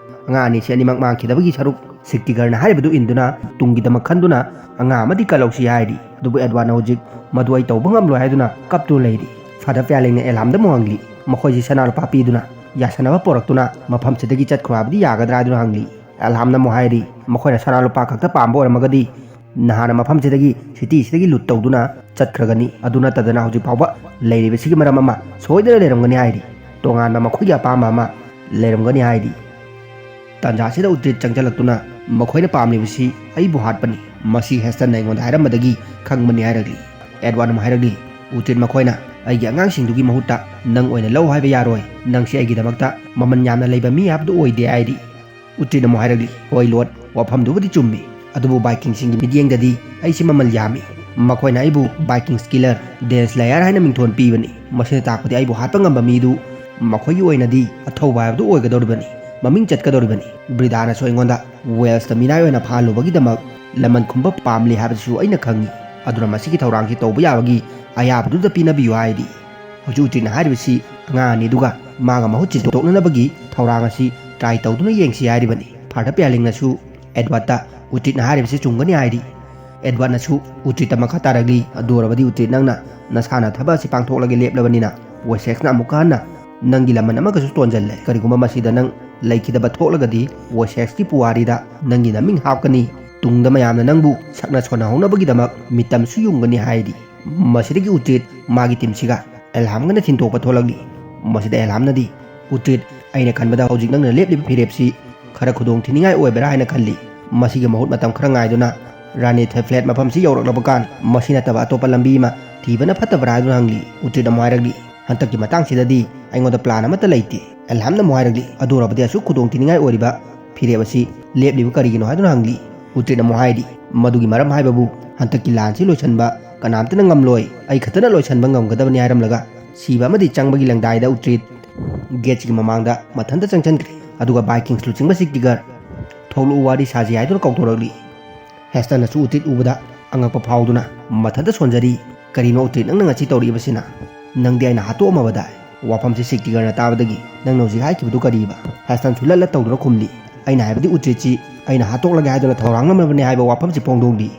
ꯑꯉꯥꯡ ꯑꯅꯤꯁꯤ ꯑꯅꯤꯃꯛ ꯃꯥꯡꯈꯤꯗꯕꯒꯤ ꯁꯔꯨꯛ ꯁꯤꯛꯇꯤꯒꯔꯅ ꯍꯥꯏꯔꯤꯕꯗꯨ ꯏꯟꯗꯨꯅ ꯇꯨꯡꯒꯤꯗꯃꯛ ꯈꯟꯗꯨꯅ ꯑꯉꯥꯡ ꯑꯃꯗꯤ ꯀꯜꯍꯧꯁꯤ ꯍꯥꯏꯔꯤ꯫ ꯑꯗꯨꯕꯨ ꯑꯦꯗꯋꯥꯔꯗꯅ ꯍꯧꯖꯤꯛ ꯃꯗꯨ ꯑꯩ ꯇꯧꯕ ꯉꯝꯂꯣꯏ ꯍꯥꯏꯗꯨꯅ ꯀꯞꯇꯨꯅ ꯂꯩꯔꯤ꯫ ꯐꯥꯗꯔ ꯄꯤꯌꯥꯂꯦꯡꯅ ꯑꯦꯂꯥꯝꯗ ꯑꯃꯨꯛ ꯍꯪꯂꯤ, "ꯃꯈꯣꯏꯁꯤ ꯁꯅꯥ ꯂꯨꯄꯥ ꯄꯤꯗꯨꯅ ꯌꯥꯁꯟꯅꯕ ꯄꯣꯔꯛꯇꯨꯅ ꯃꯐꯝꯁꯤꯗꯒꯤ ꯆꯠꯈ꯭ꯔꯣ ꯍꯥꯏꯕꯗꯤ ꯌꯥꯒꯗ꯭ꯔꯥ?" ꯍꯥꯏꯗꯨꯅ ꯍꯪꯂꯤ꯫ ꯑꯦꯂꯥꯝꯅ ꯑꯃꯨꯛ ꯍꯥꯏꯔꯤ, "ꯃꯈꯣꯏꯅ ꯁꯅꯥ ꯂꯨꯄꯥ ꯈꯛꯇ ꯄꯥꯝꯕ ꯑꯣꯏꯔꯝꯃꯒꯗꯤ ꯅꯍꯥꯟꯅ ꯃꯐꯝꯁꯤꯗꯒꯤ, ꯁꯤꯇꯤꯁꯤꯗꯒꯤ ꯂꯨꯠ ꯇꯧꯗꯨꯅ ꯆꯠꯈ꯭ꯔꯒꯅꯤ꯫ ꯑꯗꯨ ꯅꯠꯇꯗꯅ ꯍꯧꯖꯤꯛ ꯐꯥꯎꯕ ꯂꯩꯔꯤꯕꯁꯤꯒꯤ ꯃꯔꯝ ꯑꯃ ꯁꯣꯏꯗꯅ ꯂꯩꯔꯝꯒꯅꯤ" ꯍꯥꯏꯔꯤ꯫ ꯇꯣꯉꯥꯟꯕ ꯃꯈꯣꯏꯒꯤ ꯑꯄꯥꯝꯕ ꯑꯃ ꯂꯩꯔꯝꯒꯅꯤ ꯍꯥꯏꯔꯤ꯫ ꯇꯥꯟꯖꯥꯁꯤꯗ ꯎꯇ꯭ꯔꯤꯠ ꯆꯪꯁꯤꯜꯂꯛꯇꯨꯅ, "ꯃꯈꯣꯏꯅ ꯄꯥꯝꯂꯤꯕꯁꯤ ꯑꯩꯕꯨ ꯍꯥꯠꯄꯅꯤ꯫ ꯃꯁꯤ ꯍꯦꯁꯇꯟꯅ ꯑꯩꯉꯣꯟꯗ ꯍꯥꯏꯔꯝꯕꯗꯒꯤ ꯈꯪꯕꯅꯤ" ꯍꯥꯏꯔꯛꯂꯤ꯫ ꯑꯦꯗꯋꯥꯔꯗꯅ ꯑꯃꯨꯛ ꯍꯥꯏꯔꯛꯂꯤ, "ꯎꯇ꯭ꯔꯤꯠ, ꯃꯈꯣꯏꯅ ꯑꯩꯒꯤ ꯑꯉꯥꯡꯁꯤꯡꯗꯨꯒꯤ ꯃꯍꯨꯠꯇ ꯅꯪ ꯑꯣꯏꯅ ꯂꯧ ꯍꯥꯏꯕ ꯌꯥꯔꯣꯏ꯫ ꯅꯪꯁꯤ ꯑꯩꯒꯤꯗꯃꯛꯇ ꯃꯃꯜ ꯌꯥꯝꯅ ꯂꯩꯕ ꯃꯤ ꯍꯥꯏꯕꯗꯨ ꯑꯣꯏꯗꯦ" ꯍꯥꯏꯔꯤ꯫ ꯎꯇ꯭ꯔꯤꯠꯅ ꯑꯃꯨꯛ ꯍꯥꯏꯔꯛꯂꯤ, "ꯍꯣꯏ ꯂꯣꯔꯗ, ꯋꯥꯐꯝꯗꯨꯕꯨꯗꯤ ꯆꯨꯝꯃꯤ, ꯑꯗꯨꯕꯨ ꯚꯥꯏꯀꯤꯡꯁꯤꯡꯒꯤ ꯃꯤꯠꯌꯦꯡꯗꯗꯤ ꯑꯩꯁꯤ ꯃꯃꯜ ꯌꯥꯝꯃꯤ꯫ ꯃꯈꯣꯏꯅ ꯑꯩꯕꯨ ꯚꯥꯏꯀꯤꯡꯁ ꯀꯤꯂꯔ, ꯗꯦꯟ ꯁ꯭ꯂꯦꯌꯔ ꯍꯥꯏꯅ ꯃꯤꯡꯊꯣꯟ ꯄꯤꯕꯅꯤ꯫ ꯃꯁꯤꯅ ꯇꯥꯛꯄꯗꯤ ꯑꯩꯕꯨ ꯍꯥꯠꯄ ꯉꯝꯕ ꯃꯤꯗꯨ ꯃꯈꯣꯏꯒꯤ ꯑꯣꯏꯅꯗꯤ ꯑꯊꯧꯕ ꯍꯥꯏꯕꯗꯨ ꯑꯣꯏꯒꯗꯧꯔꯤꯕꯅꯤ, ꯃꯃꯤꯡ ꯆꯠꯀꯗꯧꯔꯤꯕꯅꯤ꯫ ꯕ꯭ꯔꯤꯗꯥꯅꯁꯨ ꯑꯩꯉꯣꯟꯗ ꯋꯦꯜꯁꯇ ꯃꯤꯅꯥꯏ ꯑꯣꯏꯅ ꯐꯥꯍꯜꯂꯨꯕꯒꯤꯗꯃꯛ ꯂꯃꯟ ꯈꯨꯝꯕ ꯄꯥꯝꯂꯤ ꯍꯥꯏꯕꯁꯤꯁꯨ ꯑꯩꯅ ꯈꯪꯏ꯫ ꯑꯗꯨꯅ ꯃꯁꯤꯒꯤ ꯊꯧꯔꯥꯡꯁꯤ ꯇꯧꯕ ꯌꯥꯕꯒꯤ ꯑꯌꯥꯕꯗꯨꯗ ꯄꯤꯅꯕꯤꯌꯨ" ꯍꯥꯏꯔꯤ꯫ ꯍꯧꯖꯤꯛ ꯎꯇ꯭ꯔꯤꯠꯅ ꯍꯥꯏꯔꯤꯕꯁꯤ ꯑꯉꯥꯡ ꯑꯅꯤꯗꯨꯒ ꯃꯥꯒ ꯃꯍꯨꯠ ꯁꯤꯟꯗꯣꯛꯅꯅꯕꯒꯤ ꯊꯧꯔꯥꯡ ꯑꯁꯤ ꯇ꯭ꯔꯥꯏ ꯇꯧꯗꯨꯅ ꯌꯦꯡꯁꯤ ꯍꯥꯏꯔꯤꯕꯅꯤ꯫ ꯐꯥꯗꯔ ꯄꯤꯌꯥꯂꯤꯡꯅꯁꯨ ꯑꯦꯗꯋꯥꯔꯗꯇ ꯎꯇ꯭ꯔꯤꯠꯅ ꯍꯥꯏꯔꯤꯕꯁꯤ ꯆꯨꯝꯒꯅꯤ ꯍꯥꯏꯔꯤ꯫ ꯑꯦꯗꯋꯥꯔꯗꯅꯁꯨ ꯎꯇ꯭ꯔꯤꯠꯇ ꯃꯈꯥ ꯇꯥꯔꯛꯂꯤ, "ꯑꯗꯨ ꯑꯣꯏꯔꯕꯗꯤ ꯎꯇ꯭ꯔꯤꯠ, ꯅꯪꯅ ꯅꯁꯥꯅ ꯊꯕꯛ ꯑꯁꯤ ꯄꯥꯡꯊꯣꯛꯂꯒꯦ ꯂꯦꯞꯂꯕꯅꯤꯅ ꯋꯦꯁꯦꯛꯁꯅ ꯑꯃꯨꯛꯀ ꯍꯟꯅ ꯅꯪꯒꯤ ꯂꯃꯟ ꯑꯃꯒꯁꯨ ꯇꯣꯟꯖꯜꯂꯦ꯫ ꯀꯔꯤꯒꯨꯝꯕ ꯃꯁꯤꯗ ꯅꯪ ꯂꯩꯈꯤꯗꯕ ꯊꯣꯛꯂꯒꯗꯤ ꯋꯦꯁꯦꯛꯁꯀꯤ ꯄꯨꯋꯥꯔꯤꯗ ꯅꯪꯒꯤ ꯅꯃꯤꯡ ꯍꯥꯞꯀꯅꯤ꯫ ꯇꯨꯡꯗ ꯃꯌꯥꯝꯅ ꯅꯪꯕꯨ ꯁꯛꯅ ꯁꯣꯟꯅꯍꯧꯅꯕꯒꯤꯗꯃꯛ ꯃꯤꯇꯝꯁꯨ ꯌꯨꯡꯒꯅꯤ" ꯍꯥꯏꯔꯤ꯫ ꯃꯁꯤꯗꯒꯤ ꯎꯇ꯭ꯔꯤꯠ ꯃꯥꯒꯤ ꯇꯤꯝꯁꯤꯒ ꯑꯦꯜꯍꯥꯝꯒꯅ ꯊꯤꯟꯗꯣꯛꯄ ꯊꯣꯛꯂꯛꯂꯤ꯫ ꯃꯁꯤꯗ ꯑꯦꯜꯍꯥꯝꯅꯗꯤ, "ꯎꯇ꯭ꯔꯤꯠ, ꯑꯩꯅ ꯈꯟꯕꯗ ꯍꯧꯖꯤꯛ ꯅꯪꯅ ꯂꯦꯞꯂꯤꯕ ꯐꯤꯔꯦꯞꯁꯤ ꯈꯔ ꯈꯨꯗꯣꯡ ꯊꯤꯅꯤꯡꯉꯥꯏ ꯑꯣꯏꯕ꯭ꯔꯥ ꯍꯥꯏꯅ ꯈꯜꯂꯤ꯫ ꯃꯁꯤꯒꯤ ꯃꯍꯨꯠ ꯃꯇꯝ ꯈꯔ ꯉꯥꯏꯗꯨꯅ ꯔꯥꯅꯤ ꯊꯦꯐ꯭ꯂꯦꯠ ꯃꯐꯝꯁꯤ ꯌꯧꯔꯛꯂꯕ ꯀꯥꯟ, ꯃꯁꯤ ꯅꯠꯇꯕ ꯑꯇꯣꯞꯄ ꯂꯝꯕꯤ ꯑꯃ ꯊꯤꯕꯅ ꯐꯠꯇꯕ꯭ꯔꯥ ꯍꯥꯏꯗꯨꯅ ꯍꯪꯂꯤ꯫ ꯎꯇ꯭ꯔꯤꯠꯅ ꯑꯃꯨꯛ ꯍꯥꯏꯔꯛꯂꯤ, "ꯍꯟꯗꯛꯀꯤ ꯃꯇꯥꯡꯁꯤꯗꯗꯤ ꯑꯩꯉꯣꯟꯗ ꯄ꯭ꯂꯥꯟ ꯑꯃꯠꯇ ꯂꯩꯇꯦ"꯫ ꯑꯦꯜꯍꯥꯝꯅ ꯑꯃꯨꯛ ꯍꯥꯏꯔꯛꯂꯤ, "ꯑꯗꯨ ꯑꯣꯏꯔꯕꯗꯤ ꯑꯁꯨꯛ ꯈꯨꯗꯣꯡ ꯊꯤꯅꯤꯡꯉꯥꯏ ꯑꯣꯏꯔꯤꯕ ꯐꯤꯔꯦꯞ ꯑꯁꯤ ꯂꯦꯞꯂꯤꯕ ꯀꯔꯤꯒꯤꯅꯣ?" ꯍꯥꯏꯗꯨꯅ ꯍꯪꯂꯤ꯫ ꯎꯇ꯭ꯔꯤꯠꯅ ꯑꯃꯨꯛ ꯍꯥꯏꯔꯤ, "ꯃꯗꯨꯒꯤ ꯃꯔꯝ ꯍꯥꯏꯕꯕꯨ ꯍꯟꯗꯛꯀꯤ ꯂꯥꯟꯁꯤ ꯂꯣꯏꯁꯤꯟꯕ ꯀꯅꯥꯝꯇꯅ ꯉꯝꯂꯣꯏ, ꯑꯩ ꯈꯛꯇꯅ ꯂꯣꯏꯁꯤꯟꯕ ꯉꯝꯒꯗꯕꯅꯤ" ꯍꯥꯏꯔꯝꯂꯒ ꯁꯤꯕ ꯑꯃꯗꯤ ꯆꯪꯕꯒꯤ ꯂꯪꯗꯥꯏꯗ ꯎꯇ꯭ꯔꯤꯠ ꯒꯦꯠꯁꯤꯒꯤ ꯃꯃꯥꯡꯗ ꯃꯊꯟꯇ ꯆꯪꯁꯤꯟꯈ꯭ꯔꯦ꯫ ꯑꯗꯨꯒ ꯚꯥꯏꯀꯤꯡꯁ ꯂꯨꯆꯤꯡꯕ ꯁꯤꯛꯇꯤꯒꯔ, "ꯊꯣꯛꯂꯛꯎ, ꯋꯥꯔꯤ ꯁꯥꯁꯤ" ꯍꯥꯏꯗꯨꯅ ꯀꯧꯊꯣꯔꯛꯂꯤ꯫ ꯍꯦꯁꯇꯟꯅꯁꯨ ꯎꯇ꯭ꯔꯤꯠ ꯎꯕꯗ ꯑꯉꯛꯄ ꯐꯥꯎꯗꯨꯅ ꯃꯊꯟꯇ ꯁꯣꯟꯖꯔꯤ꯫ "ꯀꯔꯤꯅꯣ ꯎꯇ꯭ꯔꯤꯠ ꯅꯪꯅ ꯉꯁꯤ ꯇꯧꯔꯛꯏꯕꯁꯤꯅ? ꯅꯪꯗꯤ ꯑꯩꯅ ꯍꯥꯠꯇꯣꯛꯑꯝꯃꯕꯗꯥꯏ?" ꯋꯥꯐꯝꯁꯤ ꯁꯤꯛꯇꯤꯒꯔꯅ ꯇꯥꯕꯗꯒꯤ, "ꯅꯪꯅ ꯍꯧꯖꯤꯛ ꯍꯥꯏꯈꯤꯕꯗꯨ ꯀꯔꯤꯕ?" ꯍꯦꯁꯇꯟꯁꯨ ꯂꯠ ꯂꯠ ꯇꯧꯗꯨꯅ ꯈꯨꯝꯂꯤ, "ꯑꯩꯅ ꯍꯥꯏꯕꯗꯤ ꯎꯇ꯭ꯔꯤꯠꯁꯤ ꯑꯩꯅ ꯍꯥꯠꯇꯣꯛꯂꯒꯦ ꯍꯥꯏꯗꯨꯅ ꯊꯧꯔꯥꯡꯂꯝꯂꯕꯅꯤ" ꯍꯥꯏꯕ ꯋꯥꯐꯝꯁꯤ ꯐꯣꯡꯗꯣꯛꯂꯤ꯫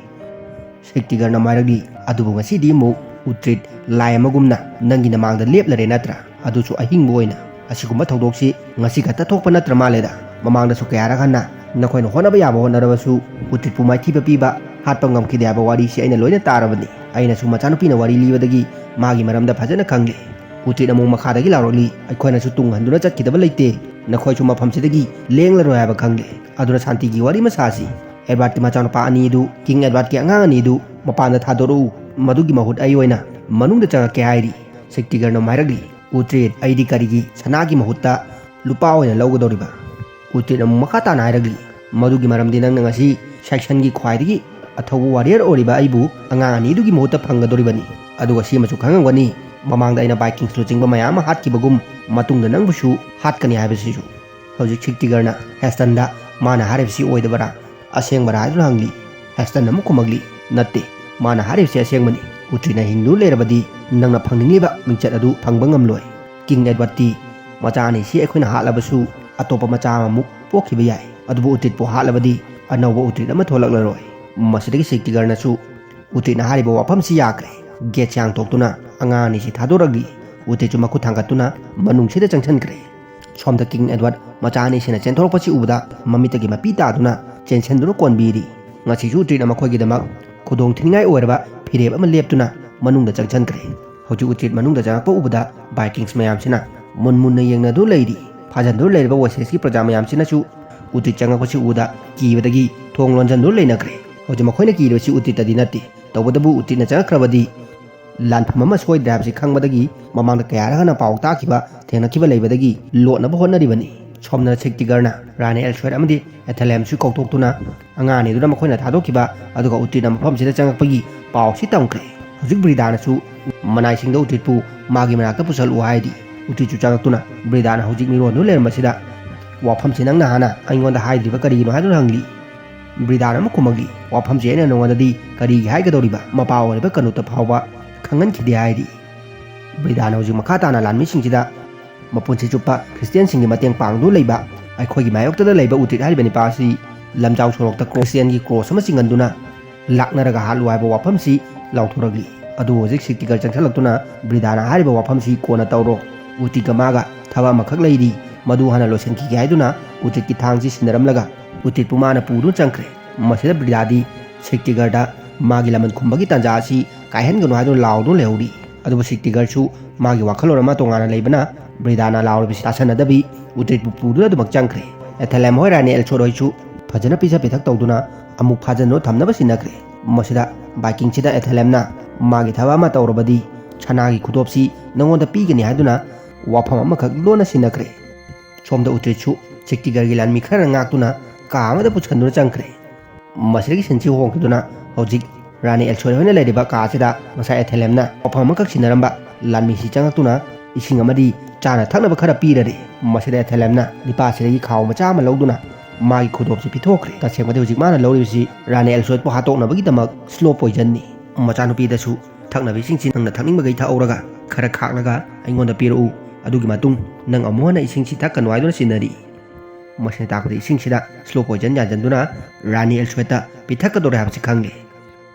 ꯁꯤꯛꯇꯤꯒꯔꯅ ꯃꯥꯏꯔꯛꯂꯤ, "ꯑꯗꯨꯕꯨ ꯉꯁꯤꯗꯤ ꯑꯃꯨꯛ ꯎꯇ꯭ꯔꯤꯠ ꯂꯥꯏ ꯑꯃꯒꯨꯝꯅ ꯅꯪꯒꯤ ꯅꯃꯥꯡꯗ ꯂꯦꯞꯂꯔꯦ ꯅꯠꯇ꯭ꯔꯥ? ꯑꯗꯨꯁꯨ ꯑꯍꯤꯡꯕ ꯑꯣꯏꯅ꯫ ꯑꯁꯤꯒꯨꯝꯕ ꯊꯧꯗꯣꯛꯁꯤ ꯉꯁꯤ ꯈꯛꯇ ꯊꯣꯛꯄ ꯅꯠꯇ꯭ꯔ ꯃꯥꯜꯂꯦꯗ꯫ ꯃꯃꯥꯡꯗꯁꯨ ꯀꯌꯥꯔꯛ ꯍꯟꯅ ꯅꯈꯣꯏꯅ ꯍꯣꯠꯅꯕ ꯌꯥꯕ ꯍꯣꯠꯅꯔꯕꯁꯨ ꯎꯇ꯭ꯔꯤꯠꯄꯨ ꯃꯥꯏꯊꯤꯕ ꯄꯤꯕ, ꯍꯥꯠꯄ ꯉꯝꯈꯤꯗꯦ ꯍꯥꯏꯕ ꯋꯥꯔꯤꯁꯤ ꯑꯩꯅ ꯂꯣꯏꯅ ꯇꯥꯔꯕꯅꯤ꯫ ꯑꯩꯅꯁꯨ ꯃꯆꯥꯅꯨꯄꯤꯅ ꯋꯥꯔꯤ ꯂꯤꯕꯗꯒꯤ ꯃꯥꯒꯤ ꯃꯔꯝꯗ ꯐꯖꯅ ꯈꯪꯂꯦ"꯫ ꯎꯇ꯭ꯔꯤꯠ ꯑꯃꯨꯛ ꯃꯈꯥꯗꯒꯤ ꯂꯥꯎꯔꯛꯂꯤ, "ꯑꯩꯈꯣꯏꯅꯁꯨ ꯇꯨꯡ ꯍꯟꯗꯨꯅ ꯆꯠꯈꯤꯗꯕ ꯂꯩꯇꯦ꯫ ꯅꯈꯣꯏꯁꯨ ꯃꯐꯝꯁꯤꯗꯒꯤ ꯂꯦꯡꯂꯔꯣꯏ ꯍꯥꯏꯕ ꯈꯪꯂꯦ꯫ ꯑꯗꯨꯅ ꯁꯥꯟꯇꯤꯒꯤ ꯋꯥꯔꯤ ꯑꯃ ꯁꯥꯁꯤ꯫ ꯑꯦꯗꯋꯥꯔꯗꯀꯤ ꯃꯆꯥꯅꯨꯄꯥ ꯑꯅꯤꯗꯨ, ꯀꯤꯡ ꯑꯦꯗꯋꯥꯔꯗꯀꯤ ꯑꯉꯥꯡ ꯑꯅꯤꯗꯨ ꯃꯄꯥꯟꯗ ꯊꯥꯗꯣꯔꯛꯎ꯫ ꯃꯗꯨꯒꯤ ꯃꯍꯨꯠ ꯑꯩ ꯑꯣꯏꯅ ꯃꯅꯨꯡꯗ ꯆꯪꯉꯛꯀꯦ" ꯍꯥꯏꯔꯤ꯫ ꯁꯤꯛꯇꯤꯒꯔꯅ ꯑꯃꯨꯛ ꯍꯥꯏꯔꯛꯂꯤ, "ꯎꯇ꯭ꯔꯤꯠ, ꯑꯩꯗꯤ ꯀꯔꯤꯒꯤ ꯁꯅꯥꯒꯤ ꯃꯍꯨꯠꯇ ꯂꯨꯄꯥ ꯑꯣꯏꯅ ꯂꯧꯒꯗꯧꯔꯤꯕ?" ꯎꯇ꯭ꯔꯤꯠꯅ ꯑꯃꯨꯛ ꯃꯈꯥ ꯇꯥꯅ ꯍꯥꯏꯔꯛꯂꯤ, "ꯃꯗꯨꯒꯤ ꯃꯔꯝꯗꯤ ꯅꯪꯅ ꯉꯁꯤ ꯁꯦꯛꯁꯟꯒꯤ ꯈ꯭ꯋꯥꯏꯗꯒꯤ ꯑꯊꯧꯕ ꯋꯥꯔꯤꯌꯔ ꯑꯣꯏꯔꯤꯕ ꯑꯩꯕꯨ ꯑꯉꯥꯡ ꯑꯅꯤꯗꯨꯒꯤ ꯃꯍꯨꯠꯇ ꯐꯪꯒꯗꯧꯔꯤꯕꯅꯤ꯫ ꯑꯗꯨꯒ ꯁꯤꯃꯁꯨ ꯈꯪꯉꯝꯒꯅꯤ, ꯃꯃꯥꯡꯗ ꯑꯩꯅ ꯚꯥꯏꯀꯤꯡꯁ ꯂꯨꯆꯤꯡꯕ ꯃꯌꯥꯝ ꯑꯃ ꯍꯥꯠꯈꯤꯕꯒꯨꯝ ꯃꯇꯨꯡꯗ ꯅꯪꯕꯨꯁꯨ ꯍꯥꯠꯀꯅꯤ ꯍꯥꯏꯕꯁꯤꯁꯨ"꯫ ꯍꯧꯖꯤꯛ ꯁꯤꯛꯇꯤꯒꯔꯅ ꯍꯦꯁꯇꯟꯗ ꯃꯥꯅ ꯍꯥꯏꯔꯤꯕꯁꯤ ꯑꯣꯏꯗꯕꯔꯥ, ꯑꯁꯦꯡꯕꯔꯥ ꯍꯥꯏꯗꯨꯅ ꯍꯪꯂꯤ꯫ ꯍꯦꯁꯇꯟꯅ ꯑꯃꯨꯛ ꯈꯨꯝꯃꯛꯂꯤ, "ꯅꯠꯇꯦ, ꯃꯥꯅ ꯍꯥꯏꯔꯤꯕꯁꯤ ꯑꯁꯦꯡꯕꯅꯤ꯫ ꯎꯇ꯭ꯔꯤꯠꯅ ꯍꯤꯡꯗꯨꯅ ꯂꯩꯔꯕꯗꯤ ꯅꯪꯅ ꯐꯪꯅꯤꯡꯂꯤꯕ ꯃꯤꯡꯆꯠ ꯑꯗꯨ ꯐꯪꯕ ꯉꯝꯂꯣꯏ꯫ ꯀꯤꯡ ꯑꯦꯗꯋꯥꯔꯗꯇꯤ ꯃꯆꯥ ꯑꯅꯤꯁꯤ ꯑꯩꯈꯣꯏꯅ ꯍꯥꯠꯂꯕꯁꯨ ꯑꯇꯣꯞꯄ ꯃꯆꯥ ꯑꯃꯃꯨꯛ ꯄꯣꯛꯈꯤꯕ ꯌꯥꯏ, ꯑꯗꯨꯕꯨ ꯎꯇ꯭ꯔꯤꯠꯄꯨ ꯍꯥꯠꯂꯕꯗꯤ ꯑꯅꯧꯕ ꯎꯇ꯭ꯔꯤꯠ ꯑꯃ ꯊꯣꯛꯂꯛꯂꯔꯣꯏ"꯫ ꯃꯁꯤꯗꯒꯤ ꯁꯤꯛꯇꯤꯒꯔꯅꯁꯨ ꯎꯇ꯭ꯔꯤꯠꯅ ꯍꯥꯏꯔꯤꯕ ꯋꯥꯐꯝꯁꯤ ꯌꯥꯈ꯭ꯔꯦ꯫ ꯒꯦꯠꯁꯤ ꯍꯥꯡꯗꯣꯛꯇꯨꯅ ꯑꯉꯥꯡ ꯑꯅꯤꯁꯤ ꯊꯥꯗꯣꯔꯛꯂꯤ꯫ ꯎꯇ꯭ꯔꯤꯠꯁꯨ ꯃꯈꯨꯠ ꯊꯥꯡꯒꯠꯇꯨꯅ ꯃꯅꯨꯡꯁꯤꯗ ꯆꯪꯁꯤꯟꯈ꯭ꯔꯦ꯫ ꯁꯣꯝꯗ ꯀꯤꯡ ꯑꯦꯗꯋꯥꯔꯗ ꯃꯆꯥ ꯑꯅꯤꯁꯤꯅ ꯆꯦꯟꯊꯣꯔꯛꯄꯁꯤ ꯎꯕꯗ ꯃꯃꯤꯠꯇꯒꯤ ꯃꯄꯤ ꯇꯥꯗꯨꯅ ꯆꯦꯟꯁꯤꯟꯗꯨꯅ ꯀꯣꯟꯕꯤꯔꯤ꯫ ꯉꯁꯤꯁꯨ ꯎꯇ꯭ꯔꯤꯠꯅ ꯃꯈꯣꯏꯒꯤꯗꯃꯛ ꯈꯨꯗꯣꯡ ꯊꯤꯅꯤꯡꯉꯥꯏ ꯑꯣꯏꯔꯕ ꯐꯤꯔꯦꯞ ꯑꯃ ꯂꯦꯞꯇꯨꯅ ꯃꯅꯨꯡꯗ ꯆꯪꯁꯤꯟꯈ꯭ꯔꯦ꯫ ꯍꯧꯖꯤꯛ ꯎꯇ꯭ꯔꯤꯠ ꯃꯅꯨꯡꯗ ꯆꯪꯉꯛꯄ ꯎꯕꯗ ꯚꯥꯏꯀꯤꯡꯁ ꯃꯌꯥꯝꯁꯤꯅ ꯃꯨꯟ ꯃꯨꯟꯅ ꯌꯦꯡꯅꯗꯨꯅ ꯂꯩꯔꯤ꯫ ꯐꯥꯖꯤꯟꯗꯨꯅ ꯂꯩꯔꯤꯕ ꯋꯦꯁꯦꯁꯀꯤ ꯄ꯭ꯔꯖꯥ ꯃꯌꯥꯝꯁꯤꯅꯁꯨ ꯎꯇ꯭ꯔꯤꯠ ꯆꯪꯉꯛꯄꯁꯤ ꯎꯕꯗ ꯀꯤꯕꯗꯒꯤ ꯊꯣꯡ ꯂꯣꯟꯁꯤꯟꯗꯨꯅ ꯂꯩꯅꯈ꯭ꯔꯦ꯫ ꯍꯧꯖꯤꯛ ꯃꯈꯣꯏꯅ ꯀꯤꯔꯤꯕꯁꯤ ꯎꯇꯤꯠꯇꯗꯤ ꯅꯠꯇꯦ꯫ ꯇꯧꯕꯇꯕꯨ ꯎꯇꯤꯠꯅ ꯆꯪꯉꯛꯈ꯭ꯔꯕꯗꯤ ꯂꯥꯟꯐꯝ ꯑꯃ ꯁꯣꯏꯗ꯭ꯔꯦ ꯍꯥꯏꯕꯁꯤ ꯈꯪꯕꯗꯒꯤ ꯃꯃꯥꯡꯗ ꯀꯌꯥꯔꯛ ꯍꯟꯅ ꯄꯥꯎ ꯇꯥꯈꯤꯕ, ꯊꯦꯡꯅꯈꯤꯕ ꯂꯩꯕꯗꯒꯤ ꯂꯣꯠꯅꯕ ꯍꯣꯠꯅꯔꯤꯕꯅꯤ꯫ ꯁꯣꯝꯗꯅ ꯁꯤꯛꯇꯤꯒꯔꯅ ꯔꯥꯅꯤ ꯑꯦꯜꯁꯣꯏꯠ ꯑꯃꯗꯤ ꯑꯦꯊꯦꯂꯦꯝꯁꯨ ꯀꯧꯊꯣꯛꯇꯨꯅ ꯑꯉꯥꯡ ꯑꯅꯤꯗꯨꯅ ꯃꯈꯣꯏꯅ ꯊꯥꯗꯣꯛꯈꯤꯕ ꯑꯗꯨꯒ ꯎꯇꯤꯠꯅ ꯃꯐꯝꯁꯤꯗ ꯆꯪꯉꯛꯄꯒꯤ ꯄꯥꯎꯁꯤ ꯇꯝꯈ꯭ꯔꯦ꯫ ꯍꯧꯖꯤꯛ ꯕ꯭ꯔꯤꯗꯥꯅꯁꯨ ꯃꯅꯥꯏꯁꯤꯡꯗ ꯎꯇꯤꯠꯄꯨ ꯃꯥꯒꯤ ꯃꯅꯥꯛꯇ ꯄꯨꯁꯜꯂꯛꯎ ꯍꯥꯏꯔꯤ꯫ ꯎꯇꯤꯠꯁꯨ ꯆꯪꯉꯛꯇꯨꯅ ꯕ꯭ꯔꯤꯗꯥꯅ ꯍꯧꯖꯤꯛ ꯃꯤꯔꯣꯟꯗꯨ ꯂꯩꯔꯝꯕꯁꯤꯗ ꯋꯥꯐꯝꯁꯤ ꯅꯪꯅ ꯍꯥꯟꯅ ꯑꯩꯉꯣꯟꯗ ꯍꯥꯏꯗ꯭ꯔꯤꯕ ꯀꯔꯤꯒꯤꯅꯣ ꯍꯥꯏꯗꯨꯅ ꯍꯪꯂꯤ꯫ ꯕ꯭ꯔꯤꯗꯥꯅ ꯑꯃ ꯈꯨꯝꯃꯛꯂꯤ, ꯋꯥꯐꯝꯁꯤ ꯑꯩꯅ ꯅꯉꯣꯟꯗꯗꯤ ꯀꯔꯤꯒꯤ ꯍꯥꯏꯒꯗꯧꯔꯤꯕ? ꯃꯄꯥ ꯑꯣꯏꯔꯤꯕ ꯀꯅꯨꯠꯇ ꯐꯥꯎꯕ ꯈꯪꯍꯟꯈꯤꯗꯦ ꯍꯥꯏꯔꯤ꯫ ꯕ꯭ꯔꯤꯗꯥꯅ ꯍꯧꯖꯤꯛ ꯃꯈꯥ ꯇꯥꯅ ꯂꯥꯟꯃꯤꯁꯤꯡꯁꯤꯗ ꯃꯄꯨꯟꯁꯤ ꯆꯨꯞꯄ ꯈ꯭ꯔꯤꯁꯇꯤꯌꯥꯟꯁꯤꯡꯒꯤ ꯃꯇꯦꯡ ꯄꯥꯡꯗꯨꯅ ꯂꯩꯕ ꯑꯩꯈꯣꯏꯒꯤ ꯃꯥꯌꯣꯛꯇꯗ ꯂꯩꯕ ꯎꯇꯤꯠ ꯍꯥꯏꯔꯤꯕ ꯅꯤꯄꯥ ꯑꯁꯤ ꯂꯝꯖꯥꯎ ꯁꯣꯔꯣꯛꯇ ꯈ꯭ꯔꯤꯁꯇꯤꯌꯥꯟꯒꯤ ꯀ꯭ꯔꯣꯁ ꯑꯃ ꯆꯤꯡꯍꯟꯗꯨꯅ ꯂꯥꯛꯅꯔꯒ ꯍꯥꯠꯂꯨ ꯍꯥꯏꯕ ꯋꯥꯐꯝꯁꯤ ꯂꯥꯎꯊꯣꯔꯛꯂꯤ꯫ ꯑꯗꯨꯕꯨ ꯍꯧꯖꯤꯛ ꯁꯤꯛꯇꯤꯒꯔ ꯆꯪꯁꯤꯜꯂꯛꯇꯨꯅ ꯕ꯭ꯔꯤꯗꯥꯅ ꯍꯥꯏꯔꯤꯕ ꯋꯥꯐꯝꯁꯤ ꯀꯣꯟꯅ ꯇꯧꯔꯣ, ꯎꯇꯤꯠꯀ ꯃꯥꯒ ꯊꯕꯛ ꯑꯃꯈꯛ ꯂꯩꯔꯤ, ꯃꯗꯨ ꯍꯥꯟꯅ ꯂꯣꯏꯁꯤꯟꯈꯤꯒꯦ ꯍꯥꯏꯗꯨꯅ ꯎꯇꯤꯠꯀꯤ ꯊꯥꯡꯁꯤ ꯁꯤꯟꯅꯔꯝꯂꯒ ꯎꯇꯤꯠꯄꯨ ꯃꯥꯅ ꯄꯨꯗꯨꯅ ꯆꯪꯈ꯭ꯔꯦ꯫ ꯃꯁꯤꯗ ꯕ꯭ꯔꯤꯗꯥꯗꯤ ꯁꯤꯛꯇꯤꯒꯔꯗ ꯃꯥꯒꯤ ꯂꯃꯟ ꯈꯨꯝꯕꯒꯤ ꯇꯥꯟꯖꯥ ꯑꯁꯤ ꯀꯥꯏꯍꯟꯒꯅꯨ ꯍꯥꯏꯗꯨꯅ ꯂꯥꯎꯗꯨꯅ ꯂꯩꯍꯧꯔꯤ꯫ ꯑꯗꯨꯕꯨ ꯁꯤꯛꯇꯤꯒꯔꯁꯨ ꯃꯥꯒꯤ ꯋꯥꯈꯜꯂꯣꯟ ꯑꯃ ꯇꯣꯉꯥꯟꯅ ꯂꯩꯕꯅ ꯕ꯭ꯔꯤꯗꯥꯅ ꯂꯥꯎꯔꯤꯕꯁꯤ ꯇꯥꯁꯟꯅꯗꯕꯤ ꯎꯇꯤꯠꯄꯨ ꯄꯨꯗꯨꯅ ꯑꯗꯨꯃꯛ ꯆꯪꯈ꯭ꯔꯦ꯫ ꯑꯦꯊꯦꯂꯦꯝ ꯍꯣꯏ ꯔꯥꯅꯤ ꯑꯦꯜꯁꯣꯠ ꯍꯣꯏꯁꯨ ꯐꯖꯅ ꯄꯤꯖ ꯄꯤꯊꯛ ꯇꯧꯗꯨꯅ ꯑꯃꯨꯛ ꯐꯥꯖꯟꯗꯨꯅ ꯊꯝꯅꯕ ꯁꯤꯟꯅꯈ꯭ꯔꯦ꯫ ꯃꯁꯤꯗ ꯕꯥꯏꯀꯤꯡꯁꯤꯗ ꯑꯦꯊꯦꯂꯦꯝꯅ ꯃꯥꯒꯤ ꯊꯕꯛ ꯑꯃ ꯇꯧꯔꯕꯗꯤ ꯁꯅꯥꯒꯤ ꯈꯨꯗꯣꯞꯁꯤ ꯅꯉꯣꯟꯗ ꯄꯤꯒꯅꯤ ꯍꯥꯏꯗꯨꯅ ꯋꯥꯐꯝ ꯑꯃꯈꯛ ꯂꯣꯟꯅ ꯁꯤꯟꯅꯈ꯭ꯔꯦ꯫ ꯁꯣꯝꯗ ꯎꯇ꯭ꯔꯤꯠꯁꯨ ꯁꯤꯛꯇꯤꯒꯔꯒꯤ ꯂꯥꯟꯃꯤ ꯈꯔꯅ ꯉꯥꯛꯇꯨꯅ ꯀꯥ ꯑꯃꯗ ꯄꯨꯁꯤꯟꯗꯨꯅ ꯆꯪꯈ꯭ꯔꯦ꯫ ꯃꯁꯤꯗꯒꯤ ꯁꯤꯟꯁꯤ ꯍꯣꯡꯈꯤꯗꯨꯅ ꯍꯧꯖꯤꯛ ꯔꯥꯅꯤ ꯑꯦꯜꯁꯣꯏ ꯍꯣꯏꯅ ꯂꯩꯔꯤꯕ ꯀꯥ ꯑꯁꯤꯗ ꯉꯁꯥꯏ ꯑꯦꯊꯦꯂꯦꯝꯅ ꯋꯥꯐꯝ ꯑꯃꯈꯛ ꯁꯤꯟꯅꯔꯝꯕ ꯂꯥꯟꯃꯤꯁꯤ ꯆꯪꯉꯛꯇꯨꯅ ꯏꯁꯤꯡ ꯑꯃꯗꯤ ꯆꯥꯅ ꯊꯛꯅꯕ ꯈꯔ ꯄꯤꯔꯔꯦ꯫ ꯃꯁꯤꯗ ꯑꯦꯊꯦꯂꯦꯝꯅ ꯅꯤꯄꯥꯁꯤꯗꯒꯤ ꯈꯥꯎ ꯃꯆꯥ ꯑꯃ ꯂꯧꯗꯨꯅ ꯃꯥꯒꯤ ꯈꯨꯗꯣꯞꯁꯤ ꯄꯤꯊꯣꯛꯈ꯭ꯔꯦ꯫ ꯇꯁꯦꯡꯕꯗꯤ ꯍꯧꯖꯤꯛ ꯃꯥꯅ ꯂꯧꯔꯤꯕꯁꯤ ꯔꯥꯅꯤ ꯑꯦꯜꯁꯣꯏꯠꯄꯨ ꯍꯥꯠꯇꯣꯛꯅꯕꯒꯤꯗꯃꯛ ꯁ꯭ꯂꯣ ꯄꯣꯏꯖꯟꯅꯤ꯫ ꯃꯆꯥꯅꯨꯄꯤꯗꯁꯨ ꯊꯛꯅꯕ ꯏꯁꯤꯡꯁꯤ ꯅꯪꯅ ꯊꯛꯅꯤꯡꯕꯈꯩ ꯊꯛꯍꯧꯔꯒ ꯈꯔ ꯈꯥꯛꯂꯒ ꯑꯩꯉꯣꯟꯗ ꯄꯤꯔꯛꯎ, ꯑꯗꯨꯒꯤ ꯃꯇꯨꯡ ꯅꯪ ꯑꯃꯨꯛ ꯍꯟꯅ ꯏꯁꯤꯡꯁꯤ ꯊꯛꯀꯅꯨ ꯍꯥꯏꯗꯨꯅ ꯁꯤꯟꯅꯔꯤ꯫ ꯃꯁꯤꯅ ꯇꯥꯛꯄꯗꯤ ꯏꯁꯤꯡꯁꯤꯗ ꯁ꯭ꯂꯣ ꯄꯣꯏꯖꯟ ꯌꯥꯟꯁꯤꯟꯗꯨꯅ ꯔꯥꯅꯤ ꯑꯦꯜꯁꯣꯏꯠꯇ ꯄꯤꯊꯛꯀꯗꯧꯔꯦ ꯍꯥꯏꯕꯁꯤ ꯈꯪꯂꯦ꯫